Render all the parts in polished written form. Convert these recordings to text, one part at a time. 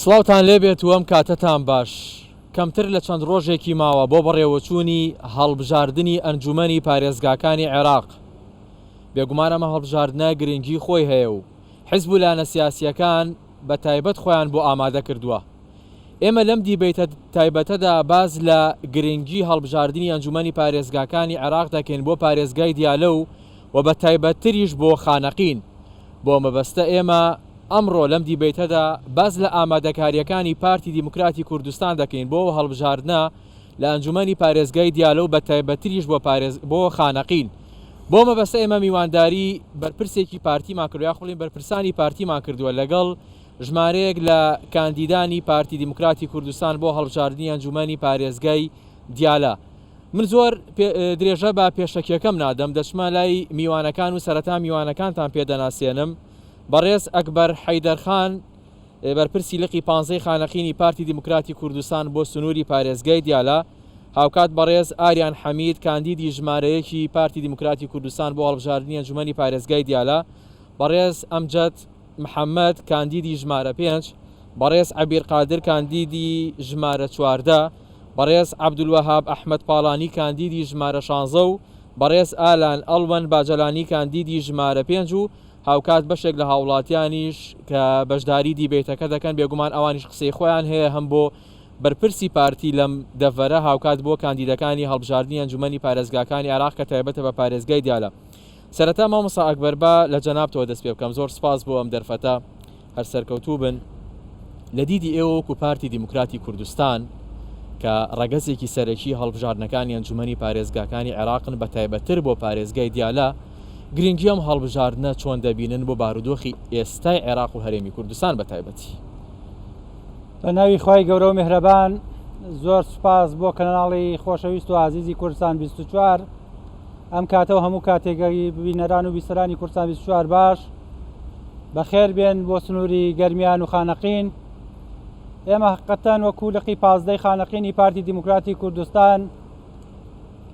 سڵاوتان لێبێت و ئەم کاتەتان باش. کەمتر لە چەند ڕۆژێکی ماوە بۆ بەڕێوەچوونی هەڵبژاردنی ئەنجوومەنی پارێزگاکانی عێراق. بێگومان ئەمە هەڵبژاردنە گرنگی خۆی هەیە و حزب و لایەنە سیاسییەکان بە تایبەت خۆیان بۆ ئامادە کردووە. ئێمە لەم دیبەیتە تایبەتەدا باس لە گرنگی هەڵبژاردنی ئەنجوومەنی پارێزگاکانی عێراق دەکەین بۆ پارێزگای دیالە و و بە تایبەتتریش بۆ خانەقین. بۆ مەبەستە ئێمە ئەمڕۆ لەم دیبەیتەدا باس لە ئامادەکارییەکانی پارتی دیموکراتی کوردستان دەکەین بۆ هەڵبژاردنە لە ئەنجومەنی پارێزگای دیالە و بەتایبەتتریش بۆ پارێز بۆ خانەقین. بۆ مەبەستە ئێمە میوانداری بەرپرسێکی پارتیمان کردوە یاخۆ بڵێین بەرپرسانی پارتیمان کردووە لەگەڵ ژمارەیەک لە کاندیدانی پارتی دیموکراتی کوردستان بۆ هەڵبژاردنی ئەنجومەنی پارێزگای دیالە. من زۆر درێژە بە پێشەکیەکەم نادەم دەچمە لای میوانەکان و سەرەتا میوانەکانتان پێ دەناسێنم بەڕێز ئەکبەر حەیدەر خان بەرپرسی لقی پانزەی خانەقینی پارتی دیموکراتی کوردستان بۆ سنووری پارێزگای دیالە هاوکات بەڕێز ئاریان حەمید کاندیدی ژمارە یەکی پارتی دیموکراتی کوردستان بۆ هەڵبژاردنی ئەنجومەنی پارێزگای دیالە بەڕێز ئەمجەد محەمەد کاندیدی ژمارە پێنج، بەڕێز عەبیر قادر کاندیدی ژمارە 14، بەڕێز عەبدولوەهاب ئەحمەد پاڵانی کاندیدی ژمارە شانزە و بەڕێز ئالان ئەڵوەن باجەلانی کاندیدی ژمارە پێنج و هاوکات بەشێک لە هاوڵاتیانیش کە بەشداری دیبەیتەکە دەکەن بێگومان ئەوانیش قسەی خۆیان هەیە هەم بۆ بەرپرسی پارتی لەم دەڤەرە هاوکات بۆ کاندیدەکانی هەڵبژاردنی ئەنجومەنی پارێزگاکانی عێراق کە تایبەتە بە پارێزگای دیالە. سەرەتا مامۆستا ئەکبەر با لە جەنابتەوە دەست پێ بکەم زۆر سپاس بۆ ئەم دەرفەتە هەر سەرکەوتوو بن لە دیدی ئێوە وەکو پارتی دیموکراتی کوردستان کە ڕەگەزێکی سەرەکی هەڵبژاردنەکانی ئەنجومەنی پارێزگاکانی عێراقن بە تایبەتتر بۆ پارێزگای دیالە گرنگی ئەم هەڵبژاردنە چۆن دەبینن بۆ بارودۆخی ئێستای عێراق و هەرێمی کوردستان بە تایبەتی؟ بە ناوی خوای گەورە و میهرەبان زۆر سوپاس بۆ کەناڵی خۆشەویست و ئازیزی کوردستان 24 ئەم کاتە و هەموو کاتێک بینەران و بیسەرانی کوردستان 24 باش بەخێر بێن بۆ سنووری گەرمیان و خانەقین ئێمە حقەتەن وەکو لقی پازدەی خانەقینی پارتی دیموکراتی کوردستان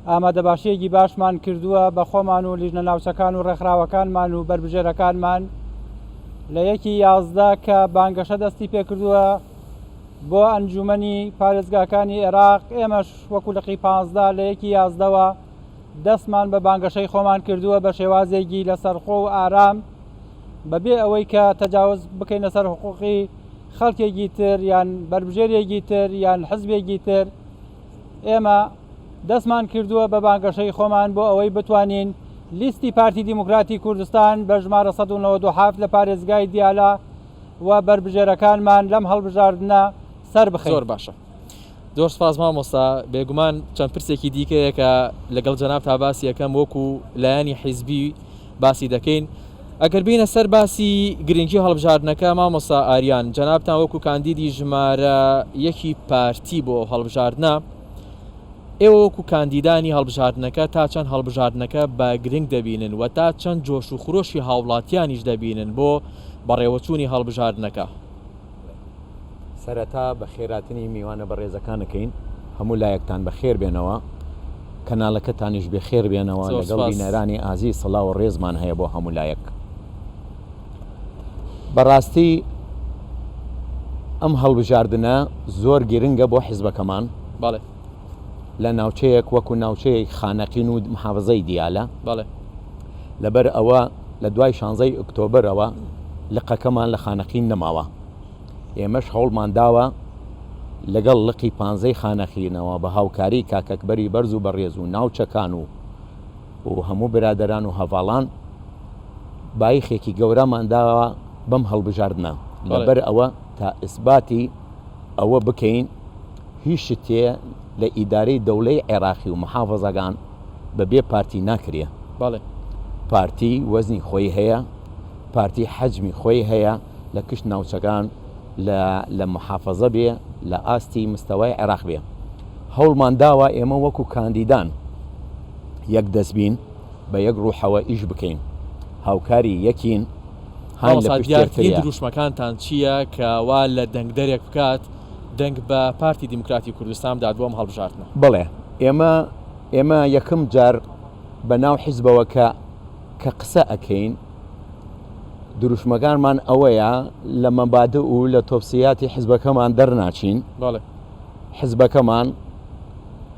ئامادەباشیەکی باشمان کردووە بە خۆمان و لیژنە ناوچەکان و ڕێکخراوەکانمان و بەربژێرەکانمان لە یەکی یازدە کە بانگەشە دەستی پێکردووە بۆ ئەنجومەنی پارێزگاکانی عێراق ئێمەش وەکو لقی پازدە لە یەکی یازدەوە دەستمان بە بانگەشەی خۆمان کردووە بە شێوازێکی لەسەرخۆ و ئارام بەبێ ئەوەی کە تەجاوز بکەینە سەر حقوقی خەڵکێکی تر یان بەربژێرێکی تر یان حزبێکی تر ئێمە دەستمان کردووە بە بانگەشەی خۆمان بۆ ئەوەی بتوانین لیستی پارتی دیموکراتی کوردستان بە ژمارە 197 لە پارێزگای دیالە و بەربژێرەکانمان لەم هەڵبژاردنە سەر بخەین. زۆر باشە. زۆر سپاس مامۆستا، بێگومان چەند پرسێکی دیکەیە کە لەگەڵ جەنابتا باسی ئەکەم وەکو لایەنی حیزبی باسی دەکەین. ئەگەر بینە سەر باسی گرنگی هەڵبژاردنەکە مامۆستا ئاریان جەنابتان وەکو کاندیدی ژمارە یەکی پارتی بۆ هەڵبژاردنە ئێوە وەکو کاندیدانی هەڵبژاردنەکە تا چەند هەڵبژاردنەکە بە گرنگ دەبینن و تا چەند جۆش و خرۆشی هاوڵاتیانیش دەبینن بۆ بەڕێوەچوونی هەڵبژاردنەکە؟ سەرەتا بەخێراتنی میوانە بەڕێزەکان ئەکەین هەموو لایەکتان بەخێر بێنەوە کەنالەکەتانیش بەخێر بێنەوە زۆر لەگەڵ سپاس. بینەرانی ئازیز سڵاو و ڕێزمان هەیە بۆ هەموو لایەک بەڕاستی ئەم هەڵبژاردنە زۆر گرنگە بۆ حیزبەکەمان بەڵێ. لە ناوچەیەک وەکو ناوچەی خانەقین و محافزەی دیالە بەڵێ. لەبەر ئەوە لە دوای شانزەی ئۆکتۆبەرەوە لقەکەمان لە خانەقین نەماوە. ئێمەش هەوڵمان داوە لەگەڵ لقی پانزەی خانەقینەوە بە هاوکاری کاک ئەکبەری بەرز و بەڕێز و ناوچەکان و و هەموو برادەران و هەڤاڵان بایخێکی گەورەمان داوە بەم هەڵبژاردنە. لەبەر ئەوە تا ئیسباتی ئەوە بکەین هیچ شتێ لە ئیدارەی دەولەی عێراقی و محافزەگان بە بێ پارتی ناکرێ. بەڵێ. پارتی وەزنی خۆی هەیە، پارتی حەجمی خۆی هەیە لە کشت ناوچەکان لە لە محافزە بێ لە ئاستی مستەوای عێراق بێ. هەوڵمان داوە ئێمە وەکو کاندیدان یەک دەست بین، بە یەک ڕوحەوە ئیش بکەین. هاوکاری یەکین، هاین لە مامۆستا پشت دیارترین یەکتریا. دروشمەکانتان چییە کە وا لە دەنگدەرێک بکات دەنگ بە پارتی دیموکراتی کوردستان بدات بۆ ئەم هەڵبژاردنە؟ بەڵێ ئێمە ئێمە یەکەم جار بە ناو حیزبەوە کە کە قسە ئەکەین. دروشمەکانمان ئەوەیە لە مەبادئ و لە تۆپسیاتی حزبەکەمان دەرناچین. بەڵێ. حزبەکەمان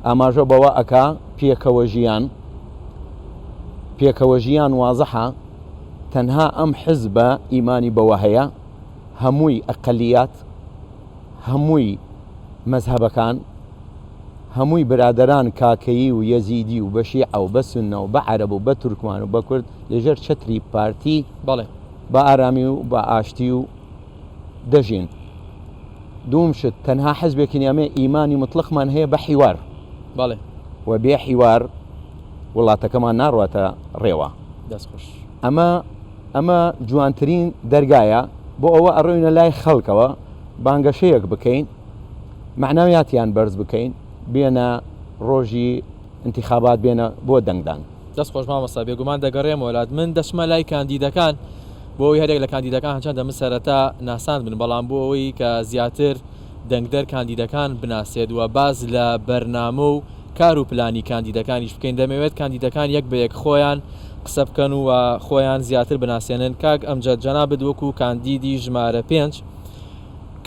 ئاماژە بەوە ئەکا پێکەوە ژیان، پێکەوە ژیان وازحە، تەنها ئەم حزبە ئیمانی بەوە هەیە هەمووی ئەقەلیات، هەمووی مەزهەبەکان، هەمووی برادەران کاکەیی و یەزیدی و بە شیعە و بە سوننە و بە عەرەب و بە تورکمان و بە کورد لەژێر چەتری پارتی بەڵێ. بە ئارامی و بە ئاشتی و دەژین. دووم شت تەنها حزبێکی نیامێ ئیمانی مطلقمان هەیە بە حیوار. بەڵێ. و بێ حیوار وڵاتەکەمان ناڕواتە ڕێوە. دەست خۆش. ئەمە ئەمە جوانترین دەرگایە بۆ ئەوە ئەڕۆینە لای خەڵکەوە بانگەشەیەک بکەین مەعنەویاتیان بەرز بکەین بێنە ڕۆژی ئینتیخابات بێنە بۆ دەنگدان. دەست خۆش مامۆستا بێگومان دەگەڕێمەوە لات من دەچمە لای کاندیدەکان بۆ ئەوەی هەرێک لە کاندیدەکان هەرچەندە من سەرەتا ناساندبن بەڵام بۆ ئەوەی کە زیاتر دەنگدەر کاندیدەکان بناسێت و باس لە بەرنامە و کار و پلانی کاندیدەکانیش بکەین دەمەوێت کاندیدەکان یەک بە یەک خۆیان قسە بکەن و خۆیان زیاتر بناسێنن کاک ئەمجەد جەنابت وەکو کاندیدی ژمارە پێنج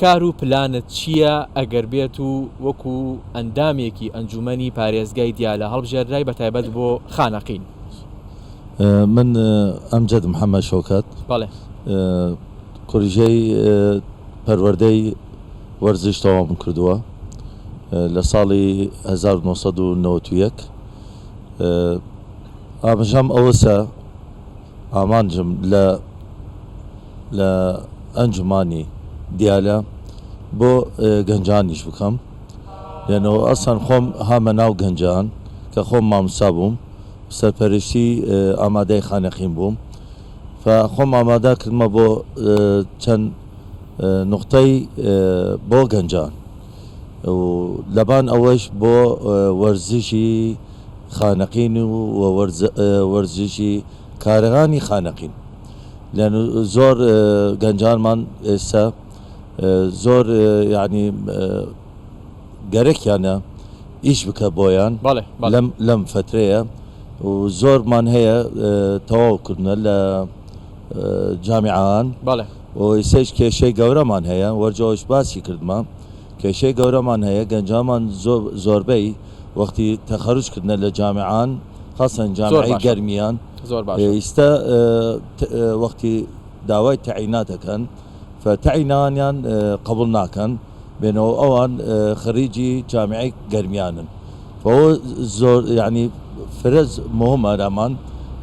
کار و پلانت چییە ئەگەر بێت و وەکو ئەندامێکی ئەنجومەنی پارێزگای دیالە هەڵبژێردرای بەتایبەت بۆ خانەقین؟ من ئەمجەد محەمەد شەوکەت بەڵێ. کۆلیژەی پەروەردەی وەرزش تەواوم کردووە لە ساڵی 1991 ئامژەم ئەوەسە ئامانجم لە لە ئەنجومانی دیالە بۆ گەنجانیش بکەم لەنەوە ئەسان خۆم هامە ناو گەنجان کە خۆم ماموستا بووم سەرپەرشتی ئامادەی خانەقین بووم خۆم ئامادە کردمە بۆ چەند نوقتەی بۆ گەنجان و لەبان ئەوەش بۆ وەرزشی خانەقین و وەرزشی کارەکانی خانەقین لەن زۆر گەنجانمان ئێستا زۆر یعنی گەرەکیانە ئیش بکە بۆیان لەم لەم فترەیە و زۆرمان هەیە تەواو کردنە لە جامیعان و ئیسەیش کێشەی گەورەمان هەیە وەرجەوەش باسی کردمە کێشەی گەورەمان هەیە گەنجامان زۆربەی وەختی تەخەروج کردنە لە جامیعان خاصەن جامیعەی گەرمیان ئیستا وەختی داوای تەعینات ئەکەن تەعینانیان قبوڵ ناکەن بێنەوە ئەوان خەریجی جامیعەی گەرمیانن فەوە زۆر یعنی فرە مهمە لامان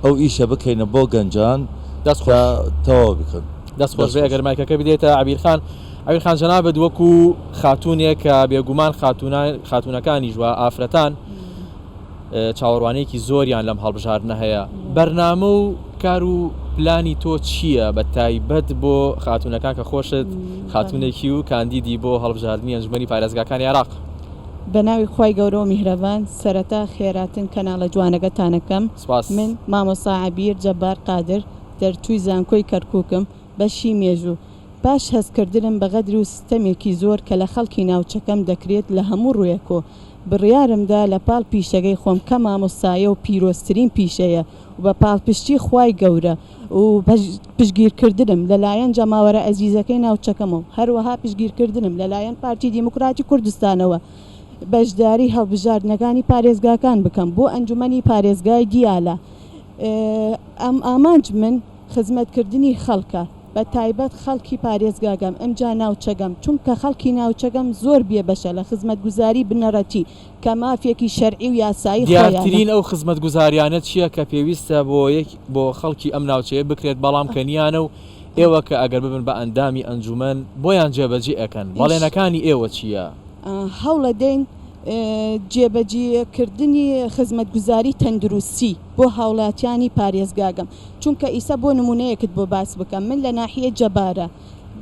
ئەو ئیشە بکەینە بۆ گەنجان دەست خۆش تەواو بکەن. دەست خۆش بێ ئەگەر مایکەکە بدەیتە عەبیر خان. عەبیر خان جەنابت وەکو خاتوونێک کە بێگومان خاتوونەکانیش و ئافرەتان چاوەڕوانیەکی زۆریان لەم هەڵبژاردنە هەیە بەرنامە و کار و پلانی تۆ چییە بە تایبەت بۆ خاتوونەکان کە خۆشت خاتوونێکی و کاندیدی بۆ هەڵبژاردنی ئەنجومەنی پارێزگاکانی عێراق؟ بەناوی خوای گەورە و میهرەبان سەرەتا خێراتن کەناڵە جوانەکەتانەکەم سپاس. من مامۆستا عەبیر جەبار قادر دەرچووی زانکۆی کەرکوکم بەشی مێژوو پاش هەست کردنم بە غەدر و ستەمێکی زۆر کە لە خەڵکی ناوچەکەم دەکرێت لە هەموو ڕووێکۆ بڕیارم دا لە پاڵ پیشەگەی خۆم کە مامۆستایە و پیرۆزترین پیشەیە و بە پاڵپشتی خوای گەورە و پشتگیرکردنم لە لایەن جەماوەرە ئەزیزەکەی ناوچەکەمە و هەروەها پشتگیرکردنم لە لایەن پارتی دیموکراتی کوردستانەوە بەشداری هەڵبژاردنەکانی پارێزگاکان بکەم بۆ ئەنجومەنی پارێزگای دیالە ئەم ئامانج من خزمەتکردنی خەڵکە بە تایبەت خەڵکی پارێزگاگەم ئمجا ناوچەگەم چونکە خەڵکی ناوچەگەم زۆر بێبەشە لە خزمەتگوزاری بنەڕەتی کە مافێکی شەرعی و یاسایی خۆیانە. دیارترین ئەو خزمەتگوزاریانە چییە کە پێویستە بۆ یەک بۆ خەڵکی ئەم ناوچەیە بکرێت بەڵام کە نییانە و ئێوە کە ئەگەر ببن بە ئەندامی ئەنجومەن بۆیان جێبەجێ ئەکەن بەڵێنەکانی ئێوە چییە؟ هەوڵەدەین جێبەجێکردنی خزمەتگوزاری تەندروستی بۆ هاوڵاتیانی پارێزگاگەم چونکە ئیسە بۆ نمونەیەکت بۆ باس بکەم من لە ناحیەی جەبارە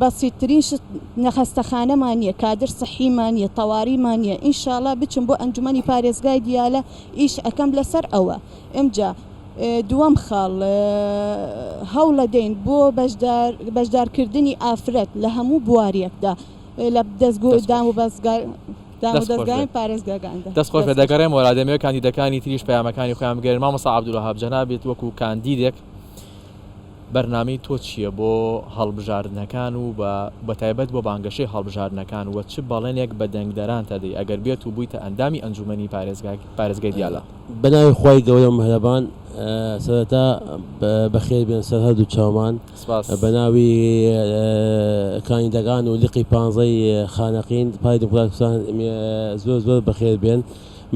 بەسیترین شت نەخەستەخانەمان نیە کادر سحیمان نیە تەواریمان نیە ئینشاڵا بچم بۆ ئەنجومەنی پارێزگای دیالە ئیش ئەکەم لەسەر ئەوە ئمجا دووەم خاڵ هەوڵەدەین بۆ بەشدار بەشدارکردنی ئافرەت لە هەموو بواریەکدا لە دەستگۆ دام و بەزگا دامودەزگای پارێزگاکاندا. دەست خۆش بێت دەگەڕێمەوە لا دەمەوێت کاندیدەکانی تریش پەیامەکانی خۆیان بگەیەنن مامۆستا عەبدولوەهاب جەنابت وەکو کاندیدێک. بەرنامەی تۆ چییە بۆ هەڵبژاردنەکان و بە بەتایبەت بۆ بانگەشەی هەڵبژاردنەکان و چ بەڵێنێک بە دەنگدەرانت ئەدەی ئەگەر بێت و بوویتە ئەندامی ئەنجوومەنی پارێزگای دیالە؟ بەناوی خوای گەورە و میهرەبان سەرەتا بەخێر بێن سەر هەردوو چاومان سپاس. بەناوی کاندیدەکان و لقی پانزەی خانەقین پارتی دیموکراتی کوردستان زۆر زۆر بەخێر بێن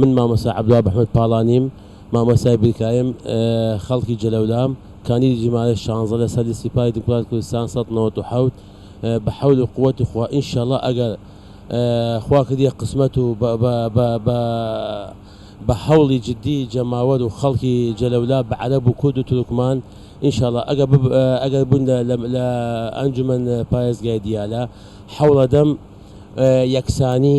من مامۆستا عەبدوڵا ئەحمەد پاڵانیم مامۆستای بیرکاریم خەڵکی جەلەولام کاندیدی ژمارە شانزە لەسەر لیستی پارتی دیموکراتی کوردستان 197 بە حەول و قوەتی خوا ئینشەڵا ئەگەر خوا کردیە قسمەت و بە بە بە بە بە هەوڵی جدی جەماوەر و خەڵکی جەلەولا بە عەرەب و کورد و تورکمان ئینشەڵا ئەگەر ئەگەر بوون لە لە ئەنجومەن پارێزگای دیالە حەوڵەدەم یەکسانی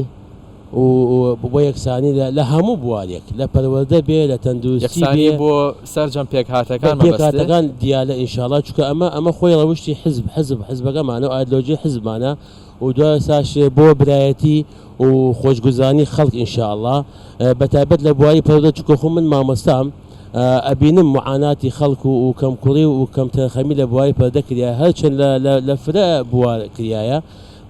و بۆ یەکسانی لە هەموو بوارێک لە پەروەردە بێ لە تەندروستی یەکسانی بێ بۆ سەرجەم پێکهاتەکان مەبەستت؟ پێکهاتەکان دیالە ئینشاڵا چونکە ئەمە ئەمە خۆی ڕەوشتی حزب حزب حزبەکەمانە و ئایدلۆجی حزبمانە و دوای ساش بۆ برایەتی و خۆشگوزرانی خەڵک ان شاء اللە بەتایبەت لە بواری پەروەردە چونکە خۆ من مامۆستام ئەبینم معاناتی خەڵک و و کەمکوڕی و کەمتەرخەمی لە بواری پەروەردە کریایە هەرچەند لە لە لە فرە بوار کریایە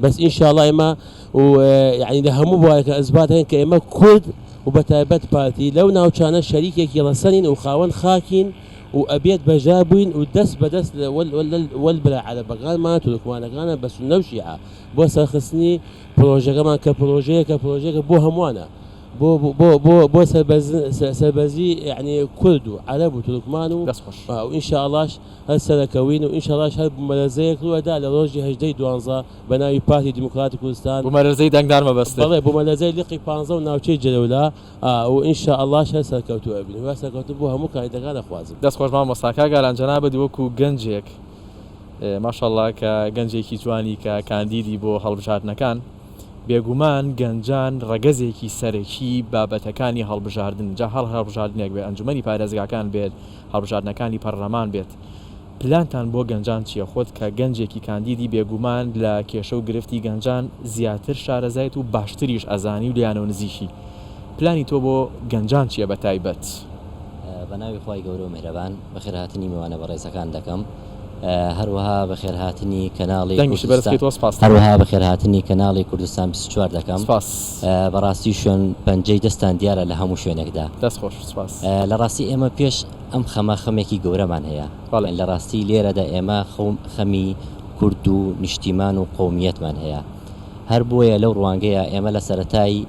بەس ان شاء اللە ئێمە و یعنی لە هەموو بوارەکە ئیسبات دەکەین کە ئێمە کورد و بەتایبەت پارتی لەو ناوچانە شەریکێکی ڕەسەنین و خاوەن خاکین و ئەبێت بەشدار بووین و دەست بە دەست وەل برا عەرەبەکانمان تورکمانەکانە بە سوننە و شیعە بۆ سەرخستنی پرۆژەکەمان کە پرۆژەیەکە پرۆژەیەکە بۆ هەمووانە بۆ بۆ بۆ بۆ سەربەرزی یعنی کورد و عەرەب و تورکمان و دەست خۆش. و ئینشاڵاش هەر سەرەکەوین و ئینشاڵاش هەر بوومەلەرزەیەک ڕووئەدا لە ڕۆژی هەژدەی دوانزە بە ناوی پارتی دیموکراتی کوردستان بوومەلەرزەی دەنگدان مەبەستت؟ بەڵێ بوومەلەرزەی لقی پانزە و ناوچەی جەلەولا و ان شاء اللە ش هەر سەرکەوتوو ئەبین هیوای سەرکەوتن بۆ هەموو کاندیدەکان ئەخوازم. دەست خۆش مامۆستا. کاک ئارام جەنابت وەکو گەنجێک ماشاءاللە کە گەنجێکی جوانی کە کاندیدی بۆ هەڵبژاردنەکان بێگومان گەنجان ڕەگەزێکی سەرەکی بابەتەکانی هەڵبژاردن جا هەر هەڵبژاردنێک بێت ئەنجومەنی پارێزگاکان بێت هەڵبژاردنەکانی پەرلەمان بێت پلانتان بۆ گەنجان چیە؟ خۆت کە گەنجێکی کاندیدی بێگومان لە کێشە و گرفتی گەنجان زیاتر شارەزایت و باشتریش ئەزانی و لێیانەوە نزیکی. پلانی تۆ بۆ گەنجان چیە بە تایبەت؟ بە ناوی خوای گەورە و میهرەبان بەخێرهاتنی میوانە بەڕێزەکان دەکەم هەروەها بەخێرهاتنی کەناڵی دەنگیشت بەرز کوردستان بکەیتەوە سپاست دەکەم. هەروەها بەخێرهاتنی کەناڵی کوردستان 24 دەکەم سپاس. بەڕاستی شوێن پەنجەی دەستان دیارە لە هەموو شوێنێکدا. دەست خۆش سپاس. لە ڕاستی ئێمە پێش ئەم خەمە خەمێکی گەورەمان هەیە. بەڵێ. لە ڕاستی لێرەدا ئێمە خەوم خەمی کورد و نیشتیمان و قەومییەتمان هەیە. هەر بۆیە لەو ڕوانگەیە ئێمە لە سەرەتای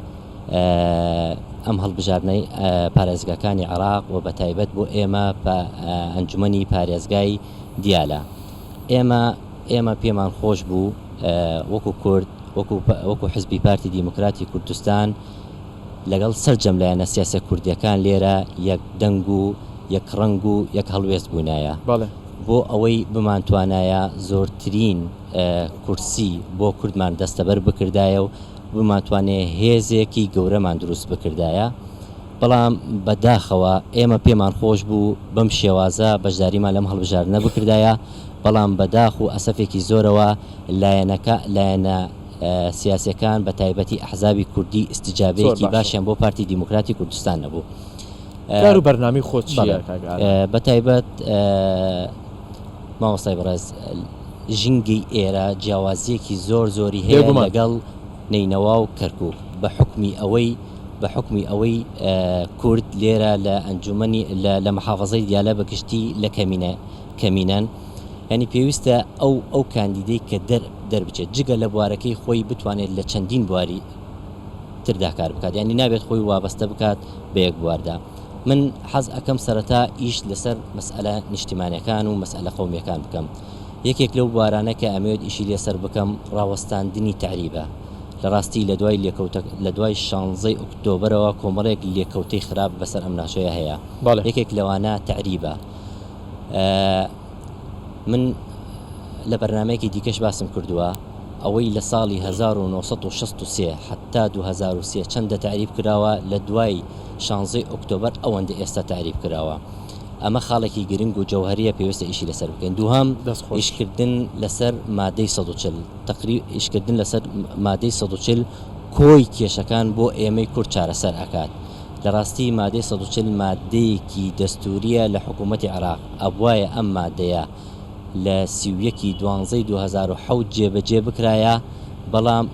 ئەم هەڵبژاردنەی پارێزگاکانی عێراق و بە تایبەت بۆ ئێمە ئەنجومەنی پارێزگای دیالە ئێمە ئێمە پێمان خۆش بوو وەکو کورد وەکو وەکو حزبی پارتی دیموکراتی کوردستان لەگەڵ سەرجەم لایەنە سیاسیە کوردیەکان لێرە یەک دەنگ و یەک ڕەنگ و یەک هەڵوێست بووینایە بەڵێ. بۆ ئەوەی بمانتوانایە زۆرترین کورسی بۆ کوردمان دەستەبەر بکردایە و بمانتوانێ هێزێکی گەورەمان دروست بکردایە بەڵام بە داخەوە ئێمە پێمان خۆش بوو بەم شێوازە بەشداریمان لەم هەڵبژاردنە بکردایە بەڵام بە داخ و ئەسەفێکی زۆرەوە لایەنەکە لایەنە سیاسیەکان بە تایبەتی ئەحزابی کوردی زۆر ئیستجابەیەکی باشە. باشیان بۆ پارتی دیموکراتی کوردستان نەبوو. کار و بەرنامەی خۆت چییە بەڵێ کاک ئارام؟ بە تایبەت مامۆستای بەڕێز ژینگەی ئێرە جیاوازیەکی زۆر زۆری هەیە بێگومان. لەگەڵ نەینەوا و کەرکوک بە حوکمی ئەوەی بە حوکمی ئەوەی کورد لێرە لە ئەنجومەنی لە محافەزەی دیالە بە گشتی لە کەمینە کەمینەن یانی پێویستە ئەو ئەو کاندیدەی کە دەر دەربچێت جگە لە بوارەکەی خۆی بتوانێت لە چەندین بواری تردا کار بکات یانی نابێت خۆی وابەستە بکات بە یەک بواردا من حەز ئەکەم سەرەتا ئیش لەسەر مەسئلە نیشتیمانەکان و مەسئلە قەومیەکان بکەم یەکێک لەو بوارانە کە ئەمەوێت ئیشی لەسەر بکەم ڕاوەستاندنی تەعریبە لە ڕاستی لە دوای لێکەوتە لە دوای شانزەی ئۆکتۆبەرەوە کۆمەڵێک لێکەوتەی خراپ بەسەر ئەم ناوچەیە هەیە بەڵێ. یەکێک لەوانە تەعریبە من لە بەرنامەیەکی دیکەش باسم کردووە ئەوەی لە ساڵی 1963 حتا 2003 چەندە تەعریب کراوە لە دوای شانزەی ئۆکتۆبەر ئەوەندە ئێستا تەعریب کراوە ئەمە خاڵێکی گرنگ و جەوهەریە پێویستە ئیشی لەسەر بکەین دووهەم دەست خۆش. ئیشکردن لەسەر مادەی 140 تقری ئیشکردن لەسەر مادەی 140 کۆی کێشەکان بۆ ئێمەی کورد چارەسەر ئەکات لە ڕاستی مادەی 140 مادەیەکی دەستوریە لە حکوومەتی عێراق ئەبوایە ئەم مادەیە. لە 31 ی دوانزەی 2007 جێبەجێ بکرایە بەڵام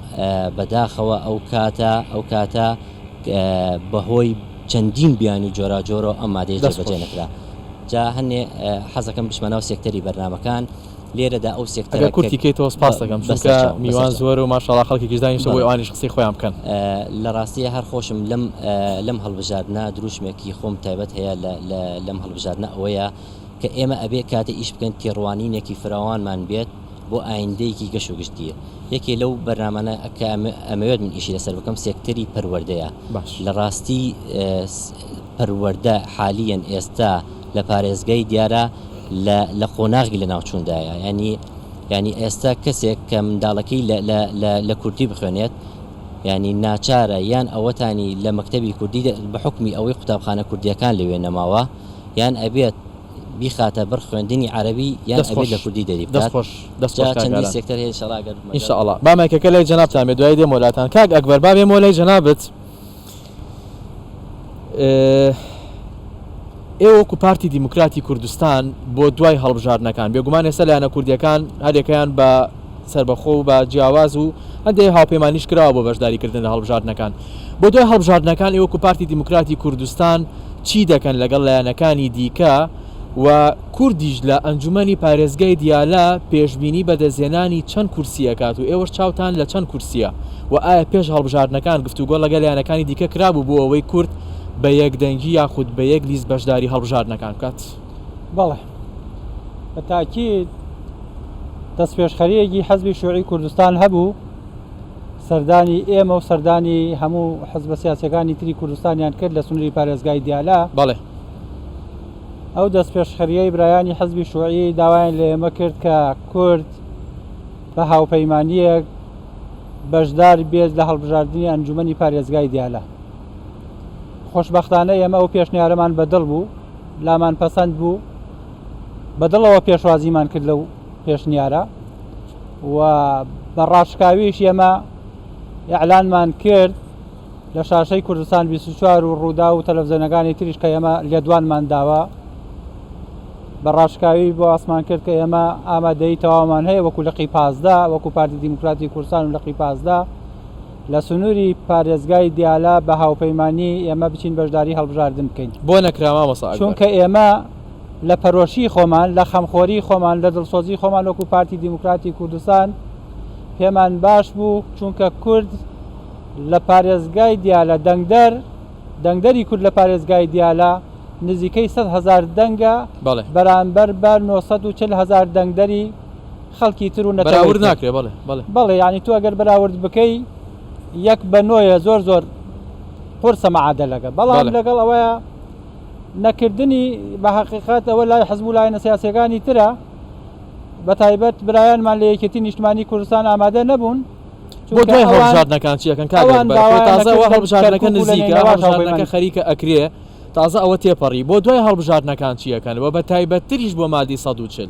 بەداخەوە ئەو کاتە ئەو کاتە بەهۆی چەندین بیانوی جۆراوجۆرەوە ئەم مادەیە دەست جێبەجێ خۆش. نەکرا. جا هەنێ حەزەکەم بچمە ناو سێکتەری بەرنامەکان، لێرەدا ئەو ئەگەر سێکتەرە کە کورتی کەیتەوە سپاست دەکەم چونکە بەسەرچاو میوان بەسەرچاو. زۆرە و ماشاءاللە خەڵکێکیش دانیشتوە بۆی بەڵێ. ئەوانیش قسەی خۆیان بکەن. لە ڕاستیا هەر خۆشم لەم لەم هەڵبژاردنە دروشمێکی خۆم تایبەت هەیە لە لە لەم هەڵبژاردنە ئەوەیە کە ئێمە ئەبێ کاتێ ئیش بکەین تێڕوانینێکی فراوانمان بێت بۆ ئایندەیەکی گەش و گشتگیر. یەکێ لەو بەرنامانە کە ئەمەوێت من ئیشی لەسەر بکەم سێکتەری پەروەردەیە. باش. لە ڕاستی پەروەردە حالیەن ئێستا لە پارێزگای دیارە لە لە قۆناغی لەناوچووندایە. یانی یانی ئێستا کەسێک کە منداڵەکەی لە لە لە لە کوردی بخوێنێت یانی ناچارە یان ئەوەتانی لە مەکتەبی کوردی بە حوکمی ئەوەی قوتابخانە کوردییەکان لەوێ نەماوە یان ئەبێت بیخاتە بەر خوێندنی عەرەبی یان دەست ئەبێت خۆش لە کوردی دەری دەست بکات خۆش دەست جا خۆش کاک چەندین ئارام سێکتەر هەیە ئینشەڵا گەر ان مەجال شاء اللە با مایکەکە لای جەنابتان بێ دوایی دێمەوە لاتان کاک ئەکبەر با بێمەوە لای جەنابت ئێوە وەکو پارتی دیموکراتی کوردستان بۆ دوای هەڵبژاردنەکان بێگومان ئێستا لایەنە کوردیەکان هەرێکەیان بە سەربەخۆ و بە جیاواز و هەندێک هاوپەیمانیش کراوە بۆ بەشداریکردن لە هەڵبژاردنەکان بۆ دوای هەڵبژاردنەکان ئێوە وەکو پارتی دیموکراتی کوردستان چی دەکەن لەگەڵ لایەنەکانی دیکە و کوردیش لە ئەنجومەنی پارێزگای دیالە پێشبینی بەدەستهێنانی چەند کورسی ئەکات و ئێوەش چاوتان لە چەند کورسیە و ئایا پێش هەڵبژاردنەکان گفتوگۆ لەگەل لایەنەکانی دیکە کرابوو بۆ ئەوەی کورد بە یەک دەنگی یاخود بە یەک لیست بەشداری هەڵبژاردنەکان بکات؟ بەڵێ بە تاکید دەستپێشخەرییەکی حزبی شیوعی کوردستان هەبوو، سەردانی ئێمە و سەردانی هەموو حزبە سیاسیەکانی تری کوردستانیان کرد لە سنووری پارێزگای دیالە. بەڵێ. ئەو دەستپێشخەرییەی برایانی حزبی شیوعی داوایان لە ئێمە کرد کە کورد بە هاوپەیمانییەک بەشدار بێت لە هەڵبژاردنی ئەنجومەنی پارێزگای دیالە. خۆشبەختانە ئێمە ئەو پێشنیارەمان بەدڵ بوو، لامان پەسەند بوو، بە دڵەوە پێشوازیمان کرد لەو پێشنیارە و بە ڕاشکاویش ئێمە ئیعلانمان کرد لە شاشەی کوردستان 24 و ڕوودا و تەلەڤزیۆنەکانی تریش کە ئێمە لێدوانمان داوە بە ڕاشکاوی بۆ ئاسمان کرد کە ئێمە ئامادەی تەواومان هەیە وەکو لقی پازدە وەکو پارتی دیموکراتی کوردستان و لقی پازدە لە سنووری پارێزگای دیالە بە هاوپەیمانی ئێمە بچین بەشداری هەڵبژاردن بکەین. بۆ نەکرا مامۆستا ئەکبەر؟ چونکە ئێمە لە پەرۆشی خۆمان، لە خەمخۆری خۆمان، لە دڵسۆزی خۆمان وەکو پارتی دیموکراتی کوردستان پێمان باش بوو، چونکە کورد لە پارێزگای دیالە دەنگدەر، دەنگدەری کورد لە پارێزگای دیالە نزیکەی 100 هەزار دەنگە بەڵێ. بەرامبەر بە 940 هەزار دەنگدەری خەڵکی تر و نەتەوەی بەراورد تر. ناکرێ بەڵێ بەڵێ. بەڵێ یانی تۆ ئەگەر بەراورد بکەی یەک بە نۆیە زۆر زۆر قورسە مەعادەلەکە بەڵام بەڵێ. لەگەڵ ئەوەیە نەکردنی بە حەقیقەت ئەوە لای حزب و لایەنە سیاسیەکانی ترە بە تایبەت برایانمان لە یەکێتی نیشتمانی کوردستان ئامادە نەبوون بۆ چونکە دوای ئەوان هەڵبژاردنەکان چی ئەکەن کاک ئەوان ئەکبەر خۆ داوایان تازە ئەوە ئەکرد لە هەڵبژاردنەکە کەرکوک و لە نزیکە نەینەواش هەڵبژاردنەکە هاوپەیمانی خەریکە ئەکرێ تازە ئەوە تێپەڕی بۆ دوای هەڵبژاردنەکان چی ئەکەن وە بە تایبەتتریش بۆ مادی 140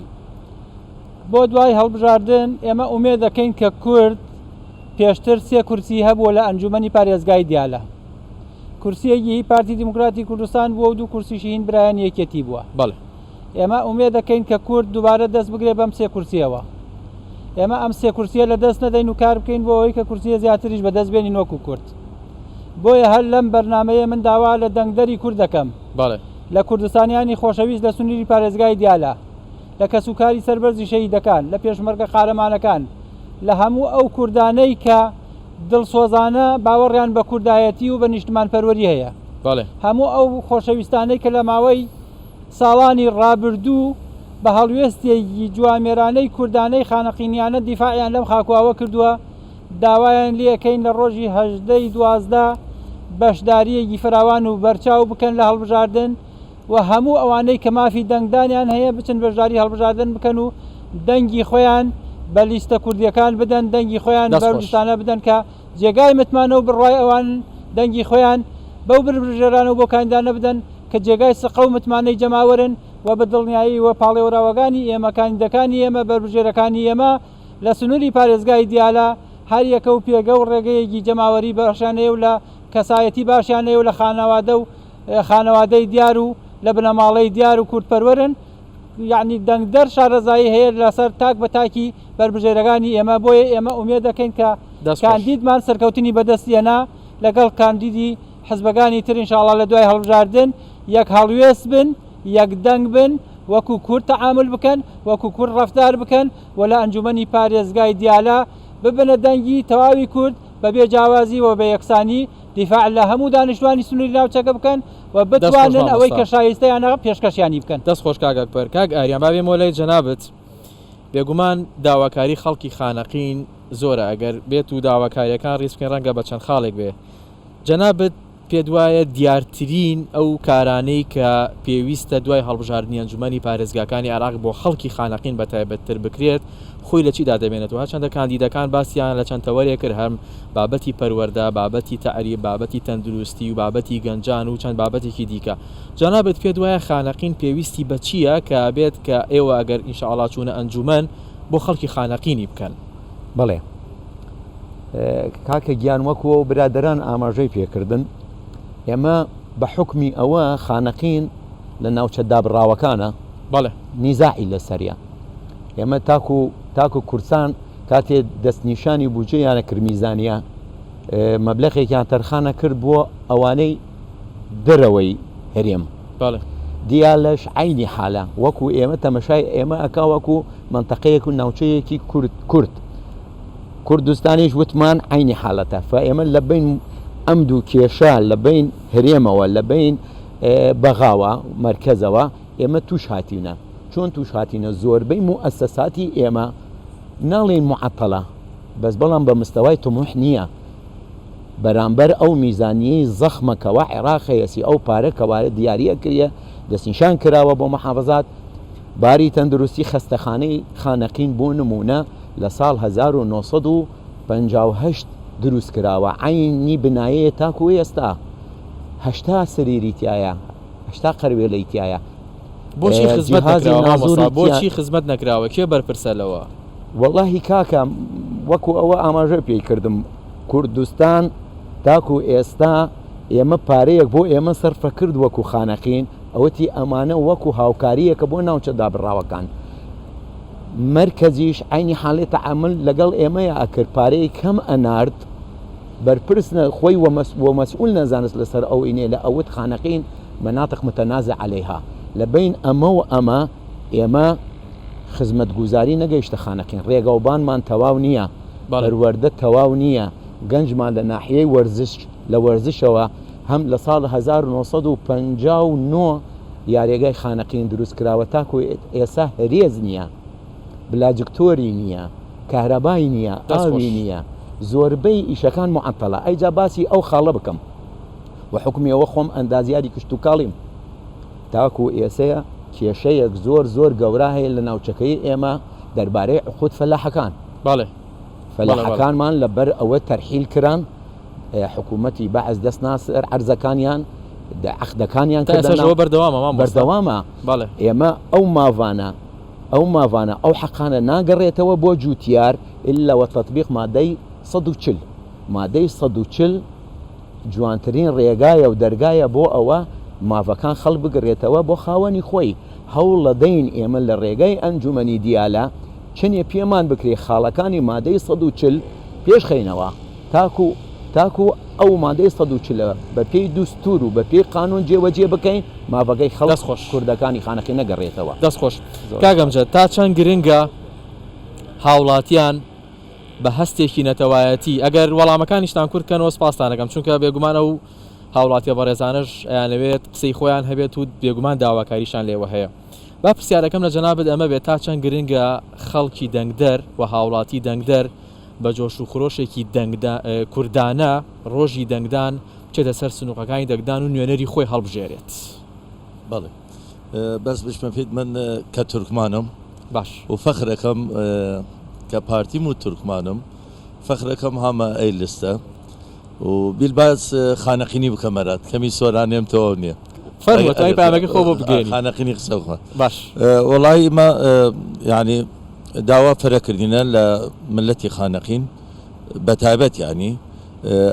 بۆ دوای هەڵبژاردن ئێمە ئومێد دەکەین کە کورد پێشتر سێ کورسی هەبووە لە ئەنجومەنی پارێزگای دیالە کورسیەکی هی پارتی دیموکراتی کوردستان بووە و دوو کورسیشی هین برایانی یەکێتی بووە. بەڵێ. ئێمە ئومێد دەکەین کە کورد دووبارە دەست بگرێت بەم سێ کورسیەوە. ئێمە ئەم سێ کورسیە لە دەست نەدەین و کار بکەین بۆ ئەوەی کە کورسیە زیاتریش بەدەست بێنین وەکو کورد. بۆیە هەر لەم بەرنامەیە من داوا لە دەنگدەری کورد دەکەم. بەڵێ. لە کوردستانیانی خۆشەویست لە سنووری پارێزگای دیالە، لە کەسوکاری سەربەرزی شەهیدەکان، لە پێشمەرگە قارەمانەکان، لە هەموو ئەو کوردانەی کە دڵسۆزانە باوەڕیان بە کوردایەتی و بە نیشتمانپەروەری هەیە. بەڵێ. هەموو ئەو خۆشەویستانەی کە لە ماوەی ساڵانی ڕابردوو بە هەڵوێستێکی جوامێرانەی کوردانەی خانەقینیانە دیفاعیان لەم خاک و ئاوە کردووە، داوایان لێ ئەکەین لە ڕۆژی 18 ی 12 بەشدارییەکی فراوان و بەرچاو بکەن لە هەڵبژاردن و هەموو ئەوانەی کە مافی دەنگدانیان هەیە بچن بەشداری هەڵبژاردن بکەن و دەنگی خۆیان بە لیستە کوردیەکان بدەن، دەنگی خۆیان دەست بەو خۆش. لیستانە بدەن کە جێگای متمانە و بڕوای ئەوانن، دەنگی خۆیان بەو بربژێرانە و بەو کاندیدانە بدەن کە جێگای سقە و متمانەی جەماوەرن و بە دڵنیایی و پاڵێوراوەکانی ئێمە، کاندیدەکانی ئێمە، بەربژێرەکانی ئێمە لە سنووری پارێزگای دیالە هەر یەکە و پێگە و ڕێگەیەکی جەماوەری باشیان هەیە و لە کەسایەتی باشیان هەیە و لە خانەوادە و خانەوادەی دیار و لە بنەماڵەی دیار و کوردپەروەرن. یەعنی دەنگدەر شارەزایی هەیە لەسەر تاک بە تاکی بەربژێرەکانی ئێمە، بۆیە ئێمە ئومێد دەکەین کە کاندیدمان سەرکەوتنی بەدەست هێنا لەگەڵ کاندیدی حزبەکانی تر ان شاء اللە لە دوای هەڵبژاردن یەک هەڵوێست بن، یەک دەنگ بن، وەکو کورد تەعامول بکەن، وەکو کورد ڕەفتار بکەن و لە ئەنجومەنی پارێزگای دیالە ببنە دەنگی تەواوی کورد بەبێ جیاوازی و بە یەکسانی دیفاع لە هەموو دانیشتوانی سنووری ناوچەکە بکەن و دەست خۆش بتوانن ئەوەی مامۆستا. کە شایستەیانە پێشکەشیانی بکەن. دەست خۆش کاک ئەکبەر. کاک ئاریان با بێمەوە لای جەنابت. بێگومان داواکاری خەڵکی خانەقین زۆرە ئەگەر بێت و داواکاریەکان ڕیز بکەین ڕەنگە بە چەند خاڵێک بێ. جەنابت پێت وایە دیارترین ئەو کارانەی کە پێویستە دوای هەڵبژاردنی ئەنجومەنی پارێزگاکانی عێراق بۆ خەڵکی خانەقین بەتایبەتتر بکرێت خۆی لە چیدا دەبێنێتەوە؟ هەرچەندە کاندیدەکان باسیان لە چەند تەوەرێک کرد هەم بابەتی پەروەردە، بابەتی تەعریب، بابەتی تەندروستی و بابەتی گەنجان و چەند بابەتێکی دیکە. جەنابت پێت وایە خانەقین پێویستی بە چییە کە بێت کە ئێوە ئەگەر ئینشائەڵا چوونە ئەنجومەن بۆ خەڵکی خانەقینی بکەن؟ بەڵێ کاکە گیان وەکو ئەو برادەران ئاماژەی پێکردن ئێمە بە حوکمی ئەوە خانەقین لە ناوچە دابڕاوەکانە بەڵێ نیزاعی لەسەریە ئێمە تاکو تاکو کوردستان کاتێ دەستنیشانی بودجەیانە کرد میزانیە مەبلەغێکیان تەرخانە کرد بۆ ئەوانەی دەرەوەی هەرێم بەڵێ دیالەش عەینی حالە وەکو ئێمە تەمەشای ئێمە ئەکا وەکو مەنتەقەیەک و ناوچەیەکی کورد کورد کوردستانیش وتمان عەینی حالەتە فە ئێمە لە بین ئەم دوو کێشە لە بین هەرێمەوە لە بین بەغاوە مەرکەزەوە ئێمە توش هاتینە چۆن توش هاتینە زۆربەی موئەسەساتی ئێمە ناڵێین موعەتەلە بەس بەڵام بە مستەوای تموح نییە بەرامبەر ئەو میزانیەی زەخمە کەوا عێراق هەیەسی ئەو پارە کەوا دیاری ئەکریە دەستنیشان کراوە بۆ محافزات باری تەندروستی خەستەخانەی خانەقین بۆ نمونە لە ساڵ 1958 دروست کراوە عەینی بنایەیە تاکو ئێستا 80 سریری تایە 80 قەروێلەی تایە بۆچی خزمەت جیهازی نەکراوە مامۆستا نازوری تیا بۆچی خزمەت نەکراوە کێ بەرپرسە لەوە؟ وەڵاهی کاکە وەکو ئەوە ئاماژە پێی کردم کوردستان تاکو ئێستا ئێمە پارەیەک بۆ ئێمە سەرفە کرد وەکو خانەقین ئەوەتی ئەمانە وەکو هاوکاریەکە بۆ ناوچە دابڕاوەکان مەرکەزیش عینی حاڵێ تەعامل لەگەڵ ئێمەیە ئەکرد پارەی کەم ئەنارد بەرپرس خۆی وە مەسئول نەزانست لەسەر ئەو ئینێ لە ئەوت خانەقین مناطق متنازع علیها لە بین ئەمە و ئەمە ئێمە خزمەتگوزاری نەگەیشتە خانەقین، ڕێگاوبانمان تەواو نییە، پەروەردە تەواو نییە، گەنجمان لە ناحیەی وەرزش لە وەرزشەوە هەم لە ساڵ 1959 یارێگای خانەقین دروست کراوە تاکو ئێسا هەرێز نییە، بلاجکتۆری نییە، کارەبای نییە، ئاوی نییە، زۆربەی ئیشەکان موعەتەڵە. ئەیجا باسی ئەو خاڵە بکەم وە حوکمی ئەوە خۆم ئەندازیاری کشتوکاڵیم، تاکو ئێسەیە کێشەیەک زۆر زۆر گەورا هەیە لە ناوچەکەی ئێمە دەربارەی عقود فەلاحەکان. بەڵێ. فەلاحەکانمان لە بەر ئەوە تەرحیل کران حکوومەتی بەعس دەست نا سەر عەرزەکانیان عەقدەکانیان تا ئێستاش ئەوە بەردەوامە مامۆستا. بەردەوامە. بەڵێ. ئێمە ئەو ماڤانە ئەو ماڤانە ئەو حەقانە ناگەڕێتەوە بۆ جووتیار ئیلا وە تەتبیق مادەی 140 مادەی 140 جوانترین ڕێگایە و دەرگایە بۆ ئەوە ماڤەکان خەڵک بگڕێتەوە بۆ خاوەنی خۆی، هەوڵەدەین ئێمە لە ڕێگای ئەنجومەنی دیالە چەنێ پێمان بکرێ خاڵەکانی مادەی 140 پێش خەینەوە تاکو تاکو ئەو مادەی 140 ە بە پێی دوستور و بە پێی قانون جێوەجێ بکەین ماڤەکەی خەڵک دەست خۆش. کوردەکانی خانەقین نەگەڕێتەوە. دەست خۆش. زۆر کاک سوپاس. ئەمجەد تا چەند گرنگە هاوڵاتیان بە هەستێکی نەتەوایەتی، ئەگەر وەڵامەکانیشتان کورت کەنەوە سپاستان ئەکەم، چونکە بێگومان ئەو هاوڵاتیە بەڕێزانەش ئەیانەوێت قسەی خۆیان هەبێت و بێگومان داواکاریشان لێوە هەیە. با پرسیارەکەم لە جەنابت ئەمە بێت تا چەند گرنگە خەڵکی دەنگدەر و هاوڵاتی دەنگدەر بە جۆش و خرۆشێکی دەنگدا کوردانە ڕۆژی دەنگدان بچێتە سەر سنوقەکانی دەگدان و نوێنەری خۆی هەڵبژێرێت؟ بەڵێ بەس بشمە پیت من کە تورکمانم باش. و فەخرەکەم کە پارتیم و تورکمانم فەخرەکەم هامە ئەی لستە و بیل باس خانەقینی بکە مەرات کەمی سۆرانێم تەواو نییە فەرموو توانی پەیامەکەی خۆ بۆ بگەیەنی. خانەقینی قسە بخە باش. وەڵایی ئمە یعنی داوا فرە کردینە لە ملەتی خانەقین بە تایبەت یعنی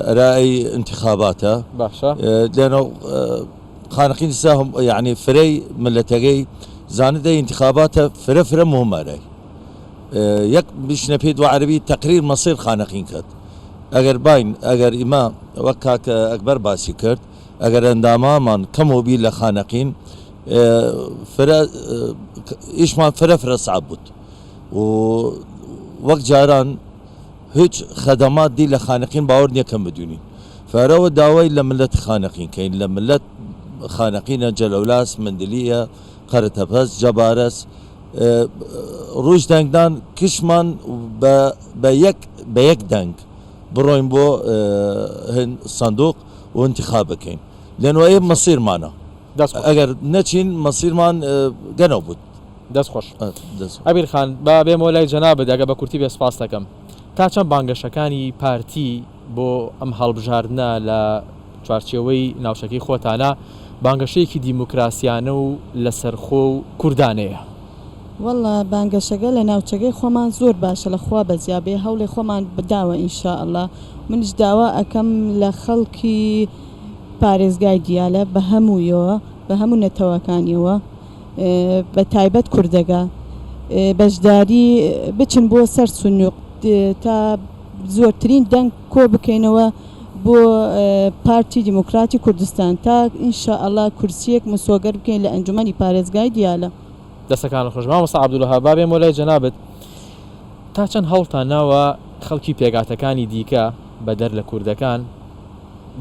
ئەرا ئەی ئینتخاباتە باشە لەناو خانەقین سا یعنی فرەی ملەتەگەی. زانت ئەی ئینتخاباتە فرە فرە مهمە ئەرای یەک بشنە پێت وە عەرەبی تەقریر مەسیر خانەقین کەت ئەگەر باین ئەگەر ئیمە وەک کاک ئەکبەر باسی کرد ئەگەر ئەندامامان کەمەو بی لە خانەقین فرە ئیشمان فرە فرە سعب بوت و وەک جاران هیچ خەدەمات دی لە خانەقین باوەر نیە کەم بدونین فەرەوە داوای لە ملت خانەقین کەین لە ملت خانەقینە جەلەولاس مندلیە قەرەتەپەس جەبارەس ڕووژ دەنگدان کشمان بە بە یەک بە یەک دەنگ بڕۆین بۆ هن سندوق و انتخاب بکەین لەنوە ئێ مەسیرمانە دەست خۆش. ئەگەر نەچین مەسیرمان گەنەو بوت. دەست خۆش ئەمیر خان با بێمەوە لای جەنابت ئەگەر بە کورتی بێ سپاست دەکەم تا چەند بانگەشەکانی پارتی بۆ ئەم هەڵبژاردنە لە چوارچێوەی ناوچەکەی خۆتانە بانگەشەیەکی دیموکراسیانە و لەسەرخۆ و کوردانەیە؟ وەڵا بانگەشەگە لە ناوچەگەی خۆمان زۆر باشە لە خوا بەزیا بێ هەوڵێ خۆمان داوە ان شاء اللە منیش داوا ئەکەم لە خەڵکی پارێزگای دیالە بە هەموویەوە بە هەموو نەتەوەکانیەوە بە تایبەت کوردەگە بەشداری بچن بۆ سەر سنوق تا زۆرترین دەنگ کۆ بکەینەوە بۆ پارتی دیموکراتی کوردستان تا ان شاء اللە کورسیەک مسۆگەر بکەین لە ئەنجومەنی پارێزگای دیالە. دەستەکانت خۆش مامۆستا عەبدولوەهاب با بێمەوە لای جەنابت تا چەند هەوڵتان ناوە خەڵکی پێکهاتەکانی دیکە بەدەر لە کوردەکان